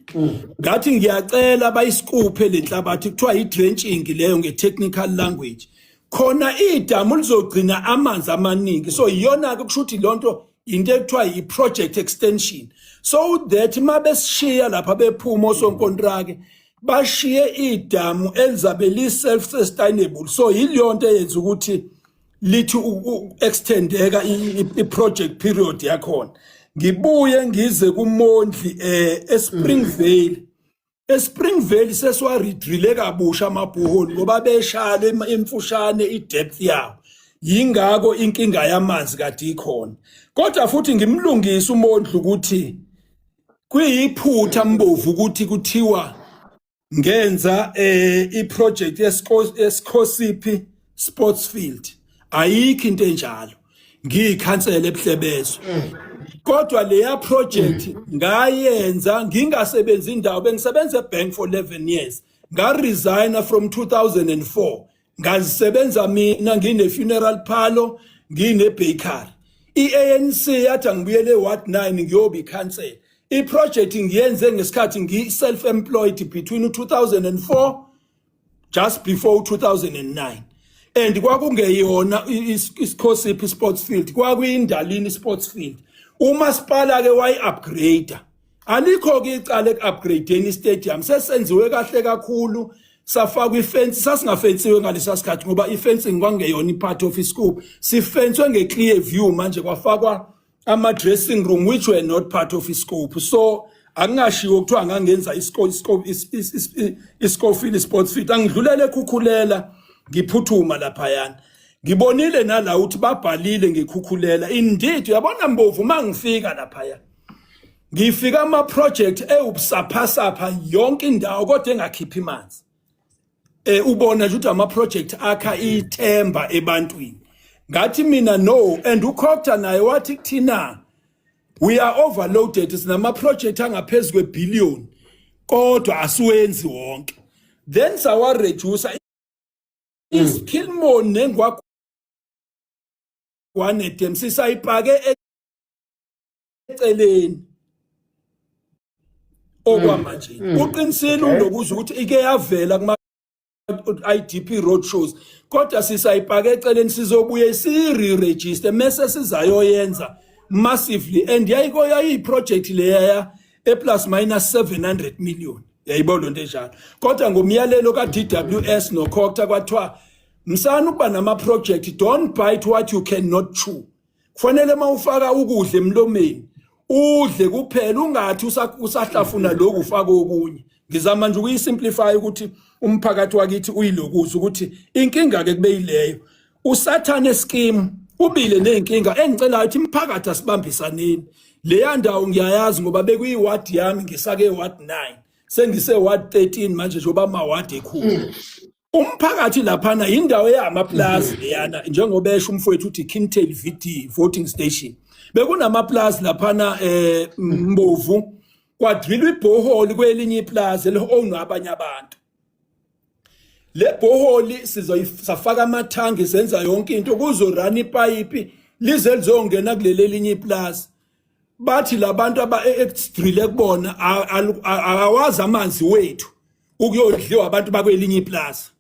Ngathi ngiyacela bayisikuphe le nhlabathi, kuthiwa i-drenching leyo nge-technical language, khona idamu lizogcina amanzi amaningi. So iyona-ke kusho ukuthi lonto into ekuthiwa i-project extension, so that mabesishiya lapha bephuma osonkontrake bashiye idamu elizabe li-self sustainable. So yileyo nto eyenza ukuthi lithi extendeka i-project period yakhona. Ngibuye ngize kuMondli eSpringvale. eSpringvale sesiwaredrille kabusha amabhoholi ngoba beshalo emfushane i-depth yawo, yingakho inkinga yamanzi kade ikhona. Kodwa futhi ngimlungisa uMondli ukuthi kuyiphutha Mbovu ukuthi kuthiwa ngenza iproject yeSkhosiphi Sports Field. Ayikho into enjalo, ngiyikhansela ebuhlebezwe, kodwa leya project ngayenza ngingasebenzi indawo. Bengisebenza ebank for 11 years, ngaresigna from 2004, ngazisebenza mina ngine funeral parlor, ngine bakery. iANC yathi angibuyele eWard 9 ngiyoba ikhansela. Iproject ngiyenze ngesikhathi ngi self employed between 2004 just before 2009, and kwakungeyona iSkhosiphi Sports Field, kwakuyindalini Sports Field. Umasipala ke wayi upgrade. Alikho ke icala eku-upgradeni istadium, sesenziwe kahle kakhulu, safakwa ifence, sasingafensiwe ngalesa sikhathi ngoba ifencing kwangeyona ipart of iscope, sifenswe nge-clear view manje, kwafakwa ama-dressing room which were not part of iscope. So akungashiwo kuthiwa ngangenza iScofield Sports Field. Angidlulele ekhukhulela, ngiphuthuma laphayana. Ngibonile nala ukuthi babhalile ngekhukhulela. Indeed, uyabona Mbovu, mangifika laphaya ngifika ama project ewubusaphasapha yonke indawo kodwa engakhiphi imanzi. Ubona nje ukuthi ama project akha ithemba ebantwini. Ngathi mina no, and uCogta naye wathi kuthina we are overloaded, sinama project angaphezulu kwebillion kodwa asiwenzi wonke. Then sawa reduce iSkilmon nengwagwane dam, sisayipake eceleni okwamanje. Uqinisile ulokuza ukuthi ike yavela kuma IDP road shows, kodwa sisayipake eceleni, sizobuye si-re-register mase sizayoyenza massively. And yayiko yayi-project leya e-plus minus 700 million, yayibona lonto enjalo. Kodwa ngomyalelo ka-DWS noCogta kwathiwa msana ukuba nama-project, don't bite what you cannot chew. Kufanele uma ufaka ukudla emlomeni udle kuphela, ungathi usahlafuna lokhu ufaka okunye. Ngizama nje ukuyisimplify ukuthi umphakathi wakithi uyilokuza ukuthi inkinga ke kube yileyo. Usathane scheme ubile nezinkinga. Engicelayo ukuthi imiphakathi asibambisaneni. Leya ndawo ngiyayazi ngoba bekuyiward yami, ngisake ward 9, sengise ward 13 manje njengoba amaward ekhulu. Umphakathi laphana indawo eyamaplazi leyana, njengoba esho umfowethu uthi Kintail VD voting station, bekunamaplazi laphana Mbovu. Kwadrilwa iborehole kwelinye iplazi eli-own abanye abantu. Le borehole sizoyifaka amathangi, senza yonke into, kuzorun ipayipi lize lizongena kuleli elinye iplazi. Bathi labantu aba esidrile kubona akawazi amanzi wethu ukuyodliwa abantu bakwelinye iplazi.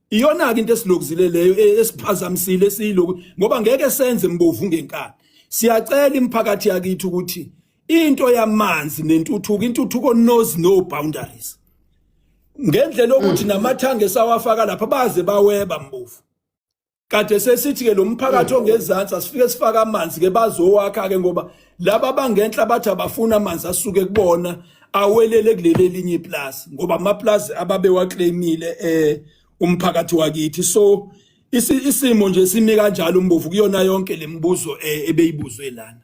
Iyona ke into esilokuzile leyo esiphazamisile esiyiloku, ngoba ngeke senze Mbovu ngenkani. Siyacela imiphakathi yakithi ukuthi into yamanzi nentuthuko, intuthuko knows no boundaries, ngendlela yokuthi namathange sawafaka lapha baze baweba Mbovu. Kade sesithi ke lo mphakathi ongezansi asifike sifake amanzi ke, bazowakha ke, ngoba laba abangenhla bathi abafuna amanzi asuke kubona awelele kuleli elinye iplazi, ngoba amaplazi ababewaclaimile umphakathi wakithi. So isimo nje simi kanjalo Mbovu kuyona yonke lemibuzo ebeyibuzwe lana.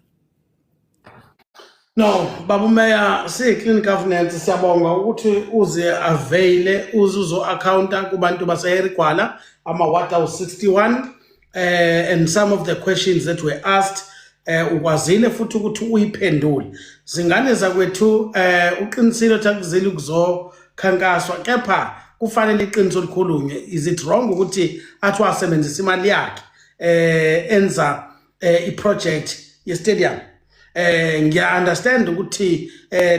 No, Baba Meya, siyi-clean governance siyabonga ukuthi uze availe uze uzo-accounta kubantu base-Harry Gwala, ama-ward awu-61, and some of the questions that were asked ukwazile futhi ukuthi uyiphendule. Zingane zakwethu, uqinisile ukuthi akuzile ukuzokhankaswa, kepha kufanele iqiniso likhulunywe. Is it wrong ukuthi athi wasebenzisa imali yakhe enza i-project ye-stadium? Ngiya understand ukuthi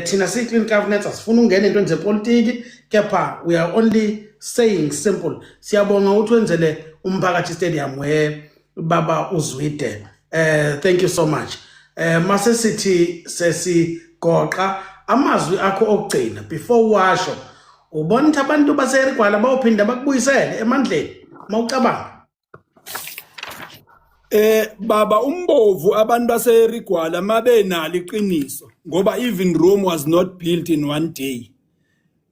thina siyi clean governance asifuna ungena entweni zepolitiki, kepha we are only saying simple, siyabonga ukuthi wenzele umphakathi stadium we baba uZwide. Thank you so much. Mase sithi sesigoqa amazwi akho okugcina before washo, ubona ukuthi abantu baseHarry Gwala bawuphinda bakubuyisele emandleni mawucabanga? Baba uMbovu, abantu baseHarry Gwala mabenalo iqiniso, ngoba even Rome was not built in one day.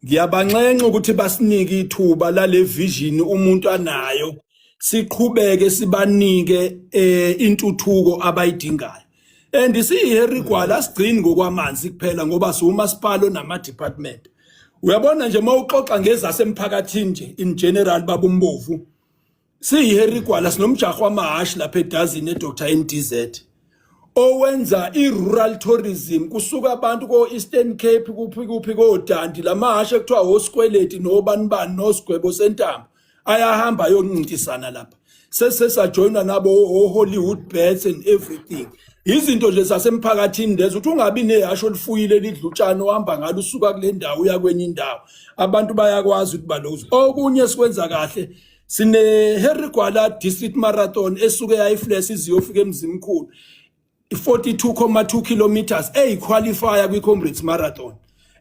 Ngiyabanxenxa ukuthi basinike ithuba lale vision umuntu anayo, siqhubeke sibanike intuthuko abayidingayo. And siyiHarry Gwala asigcini ngokwamanzi kuphela, ngoba siwumasipala onama department. Uyabona nje mawuxoxa ngezasemphakathini nje in general, baba uMbovu, siyiHarry Gwala sinomjaho wamahashi lapha edazini eDr NDZ owenza i-rural tourism, kusuka abantu ko-Eastern Cape, kuphi kuphi, kodandi lamahhashi ekuthiwa oskweleti nobani bani nosigwebo sentambo ayahamba ayoncintisana lapha. Sesajoyinwa nabo o-Hollywood Bets and everything. Izinto nje zasemphakathini lezo, ukuthi ungabi nehasho olifuyile lidla utshani ohamba ngalo usuka kule ndawo uya kwenye indawo, abantu bayakwazi ukuthi balozi. Okunye esikwenza kahle, sine Harry Gwala District Marathon esuke yayiflash iziyofika eMzimkhulu, 42.2 kilometers, eyiqualifier kwi-Comrades Marathon.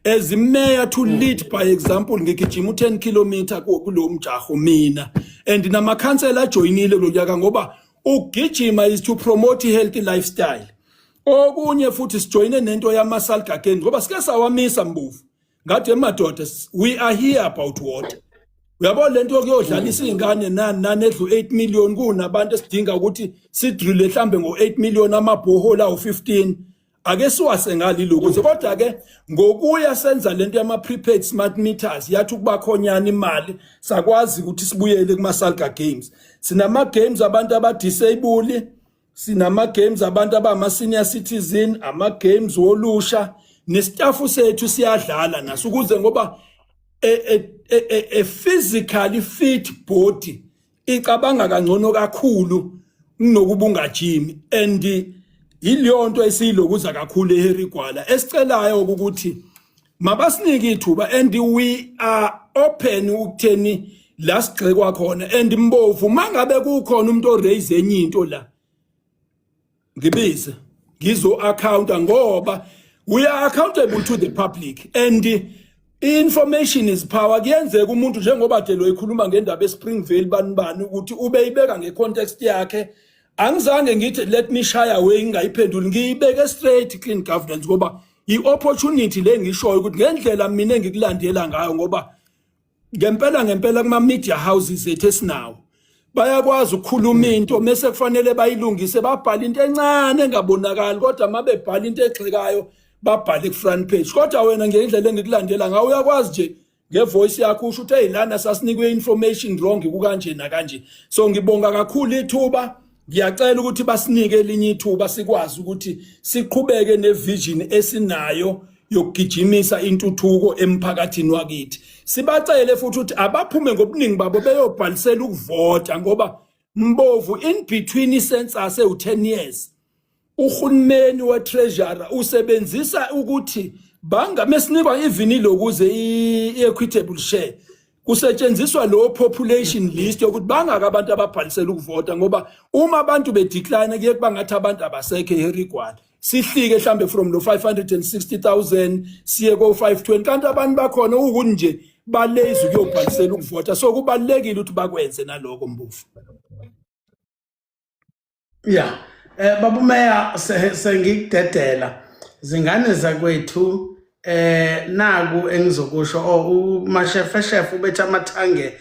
As mayor, to lead by example, ngigijima u10 kilometer kulo mjaho mina and namakhansela ajoyinile lo nyaka, ngoba ukugijima is to promote healthy lifestyle. Okunye futhi, sijoyine nento yama-Salga Games, ngoba sike sawamisa Mbovu. Ngathi emadoda, we are here about water. Uyabona lento yokuyodlalisa izingane nani nani edlu 8 million, kunabantu esidinga ukuthi sidrille mhlambe ngo8 million amabhoholi awu15, ake siwase ngalilo kuze. Kodwa ke ngokuya senza lento yama prepaid smart meters, yathi ukuba khonyana imali, sakwazi ukuthi sibuyele kuma Salga Games. Sinama games abantu abadisabled, sinama games abantu abama senior citizen, ama games wolusha, nestaff sethu siyadlala naso ukuze, ngoba a physically fit body icabanga kangcono kakhulu kunokuba ungajimi, and yileyo nto esiyilokuza kakhulu eHarry Gwala. Esicelayo ukuthi mabasinike ithuba, and we are open ukutheni la sigxekwa khona. And Mbovu, mangabe kukhona umuntu oraise enye into la, ngibize ngizo accounta, ngoba we are accountable to the public and information is power. Kuyenzeka umuntu njengoba de lo ikhuluma ngendaba eSpringvale bani bani ukuthi ube ibeka ngecontext yakhe. Angizange ngithi let me shy away, ngingayiphenduli, ngiyibeke straight, clean governance, ngoba i-opportunity le ngishoyo ukuthi ngendlela mina engikulandela ngayo, ngoba ngempela ngempela kuma media houses ethu esinawo bayakwazi ukukhuluma into mase kufanele bayilungise, babhala into encane engabonakali, kodwa mabebhala into egxekayo babhale ku front page. Kodwa wena ngendlela engikulandela ngayo uyakwazi nje ngevoice yakho usho ukuthi hey, lana sasinikwe information wrong, kukanje nakanje. So ngibonga kakhulu ithuba. Ngiyacela ukuthi basinike elinye ithuba sikwazi ukuthi siqhubeke nevision esinayo yokugijimisa intuthuko emphakathini wakithi. Sibacele futhi ukuthi abaphume ngobuningi babo beyobhalisela ukuvota, ngoba Mbovu, in between icensus ewu10 years, uhulumeni we-treasury usebenzisa ukuthi banga mesinikwa even ilokuze i-equitable share, kusetshenziswa lo population list yokuthi bangaka abantu ababhalisela ukuvota, ngoba uma abantu bedecline kuye kuba ngathi abantu abasekho eHarry Gwala. Sihlike mhlambe from lo 560,000 siye ko 520, kanti abantu bakhona ukuthi nje balezi ukuyobhalisela ukuvota. So kubalekile ukuthi bakwenze naloko, Mbovu. Yeah. Babumeya, sengikudedela. Zingane zakwethu, naku engizokusho, oh, umashefe chef ubethe amathange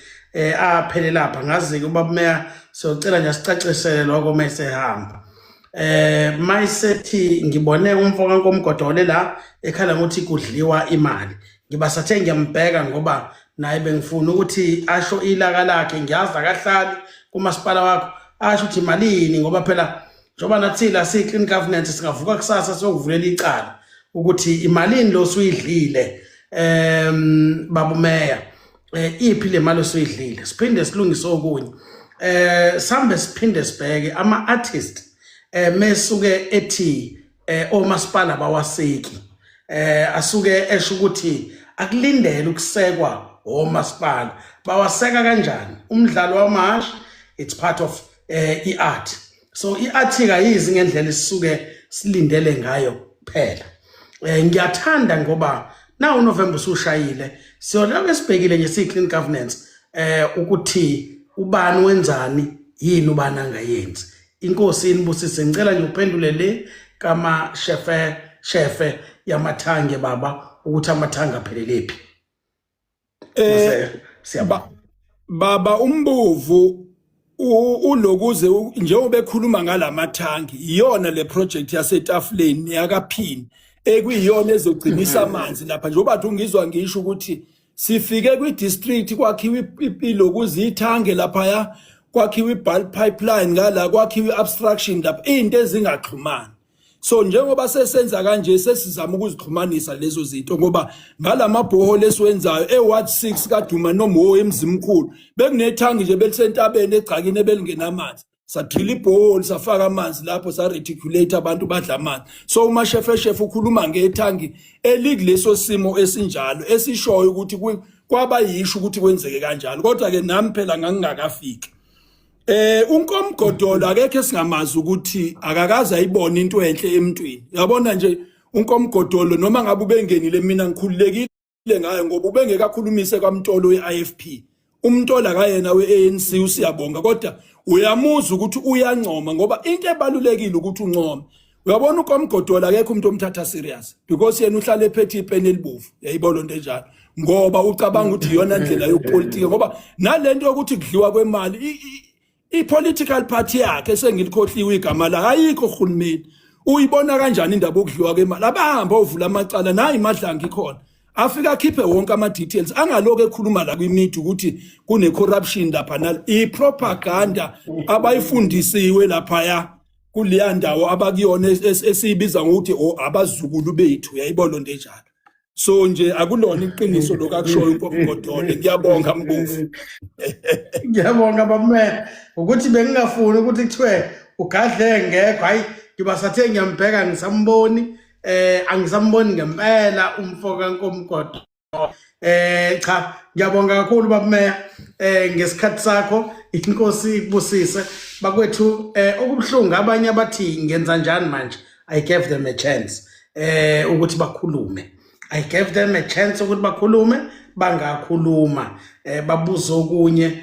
aphele lapha, ngazi ke ubabumeya siyocela nje sicacisele lokho mase hamba. Mayisethi ngibone umfo kaNkomgodole la ekhala ngokuthi kudliwa imali. Ngibasathe ngiyambheka ngoba naye bengifuna ukuthi asho ilaka lakhe, ngiyazi akahlali kumasipala wakho, asho ukuthi imalini, ngoba phela njengoba nathi la siyi-clean governance singavuka kusasa siyokuvulela icala ukuthi imalini lo suyidlile, babumeya, iphi le mali osuyidlile. Siphinde silungise okunye, sambe siphinde sibheke ama artist mesuke ethi omasipala bawaseki, asuke esho ukuthi akulindele ukusekwa omasipala, bawaseka kanjani umdlalo wamahashi? It's part of i-art, so i-art kayizi ngendlela esisuke silindele ngayo kuphela. Ngiyathanda ngoba na uNovember usushayile, siyoloko sibhekile nje siyi clean governance ukuthi ubani wenzani, yini ubani angayenzi. Inkosi inibusise. Ngicela nje uphendule le kama shefe shefe yamathange baba, ukuthi amathanga aphelele phi. Siyabonga. Baba umbovu, ulokuze njengoba ekhuluma ngalamathangi, iyona le project yasetafuleni yakaphini ekuyiyona ezogcinisa amanzi lapha, njengoba thi ungizwa ngisho ukuthi sifike kwi-district kwakhiwa ilokuze ithange laphaya, kwakhiwa i-bulk pipeline ngala, kwakhiwa i-abstraction lapha, into ezingaxhumani. So njengoba sesenza kanje, sesizama ukuzixhumanisa lezo zinto, ngoba ngalamabhoholo esiwenzayo eWard 6 kaDuma noMho eMzimkhulu bekunethangi nje belisentabeni egcakini ebelingenamanzi, sadrilla ibhoholi, safaka amanzi lapho, sa-reticulate, abantu badla amanzi. So umashefe chef ukhuluma ngethangi elikuleso simo esinjalo esishoyo ukuthi kwaba yisho ukuthi kwenzeke kanjalo, kodwa ke nami phela ngangingakafiki. UNkomgodolo akekho esingamazi ukuthi akakaze ayibone into enhle emntwini. Yabona nje uNkomgodolo, noma ngabe ubengenile, mina ngikhululekile ngayo ngoba ubengeke akhulumise kwaMtolo we-IFP. Umtolo akayena we-ANC, usiyabonga, kodwa uyamuzwa ukuthi uyancoma, ngoba into ebalulekile ukuthi uncome. Uyabona uKomgodola akekho umuntu omthatha serious because yena uhlala ephethe ipeni elibovu, yayibona into enjalo, ngoba ucabanga ukuthi iyona ndlela yokupolitika, ngoba nalento yokuthi kudliwa kwemali i-political party yakhe sengilikhohliwe igama la ayikho uhulumeni uyibona kanjani indaba okudliwa kwemali. Abahambe ovula amacala nayi iMadlanga ikhona, afika akhiphe wonke ama-details, angalokhu ekhuluma la kwi-media ukuthi kune-corruption lapha nala i-propaganda abayifundisiwe laphaya kuleya ndawo abakuyona esiyibiza ngokuthi o abazukulu bethu, uyayibona into enjalo. So nje akulona iqiniso lokhu akushoyo uNkosi. Ngiyabonga, Mbovu. Ngiyabonga, bameya, ukuthi bengingafuni ukuthi kuthiwe ugadle ngekho. Hayi, ngibasathe ngiyambheka, ngisamboni, angisamboni ngempela umfo kaNkomgodo. Cha, ngiyabonga kakhulu bameya ngesikhathi sakho, inkosi ikubusise. Bakwethu, okubuhlungu abanye abathi ngenza njani manje. I gave them a chance ukuthi bakhulume, I gave them a chance ukuthi bakhulume, bangakhuluma, babuze okunye.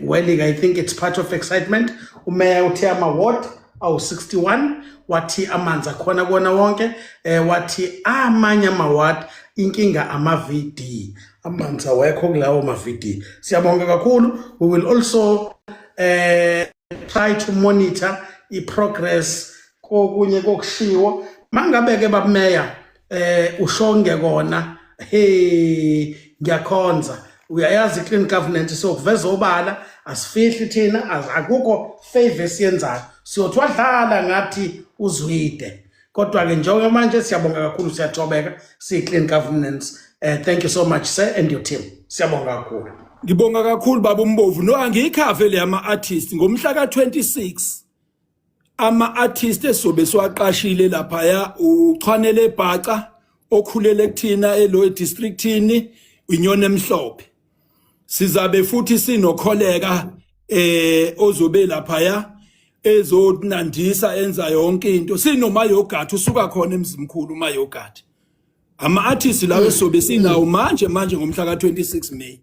Well, I think it's part of excitement. Umeya uthe ama ward awu 61, wathi amanzi akhona kona wonke, wathi amanye ama ward inkinga ama VD, amanzi awekho kulawo ma VD. Siyabonga kakhulu. We will also try to monitor i-progress kokunye kokushiwo. Mangabe ke bameya ushonge kona, hey, ngiyakhonza, uyayazi clean governance, sokuveza obala, asifihli thina, akukho favor esiyenzayo. Siyothi wadlala ngathi uZwide, kodwa ke njengoba manje siyabonga kakhulu, siyathobeka, siyi clean governance. Thank you so much, sir, and your team. Siyabonga kakhulu. Ngibonga kakhulu, baba uMbovu. No, angiyikhave le ama artist ngomhla ka26, ama artist esobe siwaqashile laphaya uchwanele bhaca okhulele kuthina elo districtini inyoni emhlophe. Sizabe futhi sinokholeka ozobe laphaya ezonandisa enza yonke into, sinoma yogurt usuka khona emzimkhulu uma yogurt. Ama artists lawo esobe sinawo manje manje ngomhla ka26 May.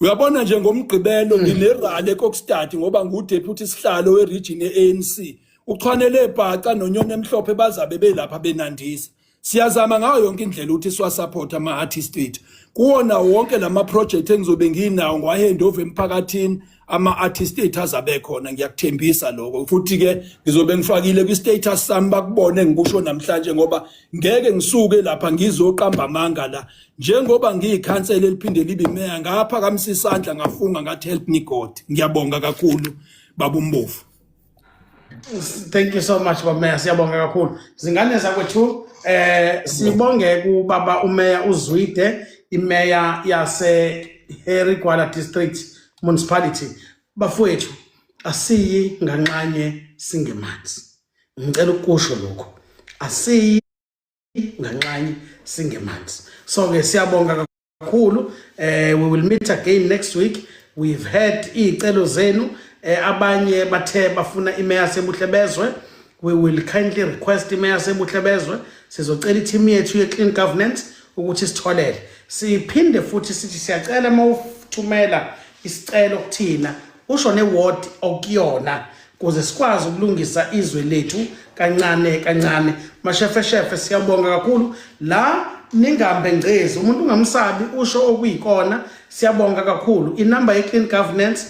Uyabona nje ngomgqibelo ngine-rally eKokstad ngoba ngu-deputy sihlalo we-region ye-ANC. Uchwanele bhaca nonyoni emhlophe bazabe belapha benandisa. Siyazama ngayo yonke indlela ukuthi siwa-support ama-artist ethu kuwona wonke lama project engizobe nginawo ngiwa-handover emphakathini. Ama-artist ethu azabe khona, ngiyakuthembisa lokho. Futhi ke ngizobe ngifakile kwi-status sami bakubone ngikusho namhlanje, ngoba ngeke ngisuke lapha ngizoqamba amanga la njengoba ngiyikhansela eliphinde libe imeya ngapha kamsisandla, ngafunga ngathi help me God. Ngiyabonga kakhulu, baba uMbovu. Thank you so much, baba Meya, siyabonga kakhulu. Zingane zakwethu, sibonge kubaba uMeya uZwide, imeya yase Harry Gwala District Municipality. Bafowethu, asiyi nganxanye singemanzi. Ngicela ukusho lokho. Asiyi nganxanye singemanzi. So ke siyabonga kakhulu. We will meet again next week. We've had izicelo zenu, abanye bathe bafuna imeya seBuhlebezwe. We will kindly request imeya seBuhlebezwe. Sizocela i-team yethu ye-clean governance ukuthi sitholele. Siphinde futhi sithi siyacela mawuthumela isicelo kuthina usho ne-ward okuyona kuze sikwazi ukulungisa izwe lethu kancane kancane. Mashefeshefe, siyabonga kakhulu. La ningambe ngcezi umuntu ungamsabi, usho okuyikona. Siyabonga kakhulu. Inamba ye-clean governance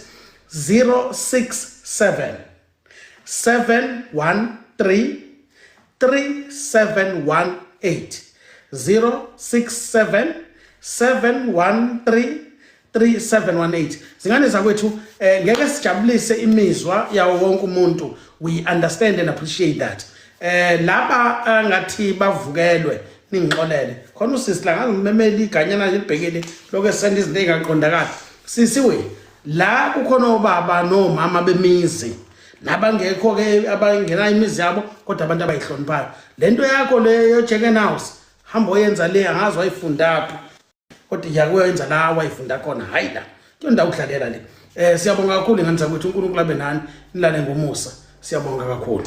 067 713 3718, 067 713 3718. Zingane zakwethu, ngeke sijabulise imizwa yawo wonke umuntu. We understand and appreciate that. Laba angathi bavukelwe, ningixolele. Khona usisi la ngangimemela iganyana libhekile lokho esenda izinto ezingaqondakali. Sisi we, la kukhona obaba nomama bemizi nabangekho ke abangena imizi yabo, kodwa abantu abayihloniphayo. Lento yakho le yo chicken house hamba oyenza le, angazi wayifundaphi, kodwa iyakuyenza la wayifunda khona. Hayi, la kuyo ndawo ukudlalela le. Siyabonga kakhulu, ingane zakwethu. uNkulunkulu abe nani, nilale ngomusa. Siyabonga kakhulu.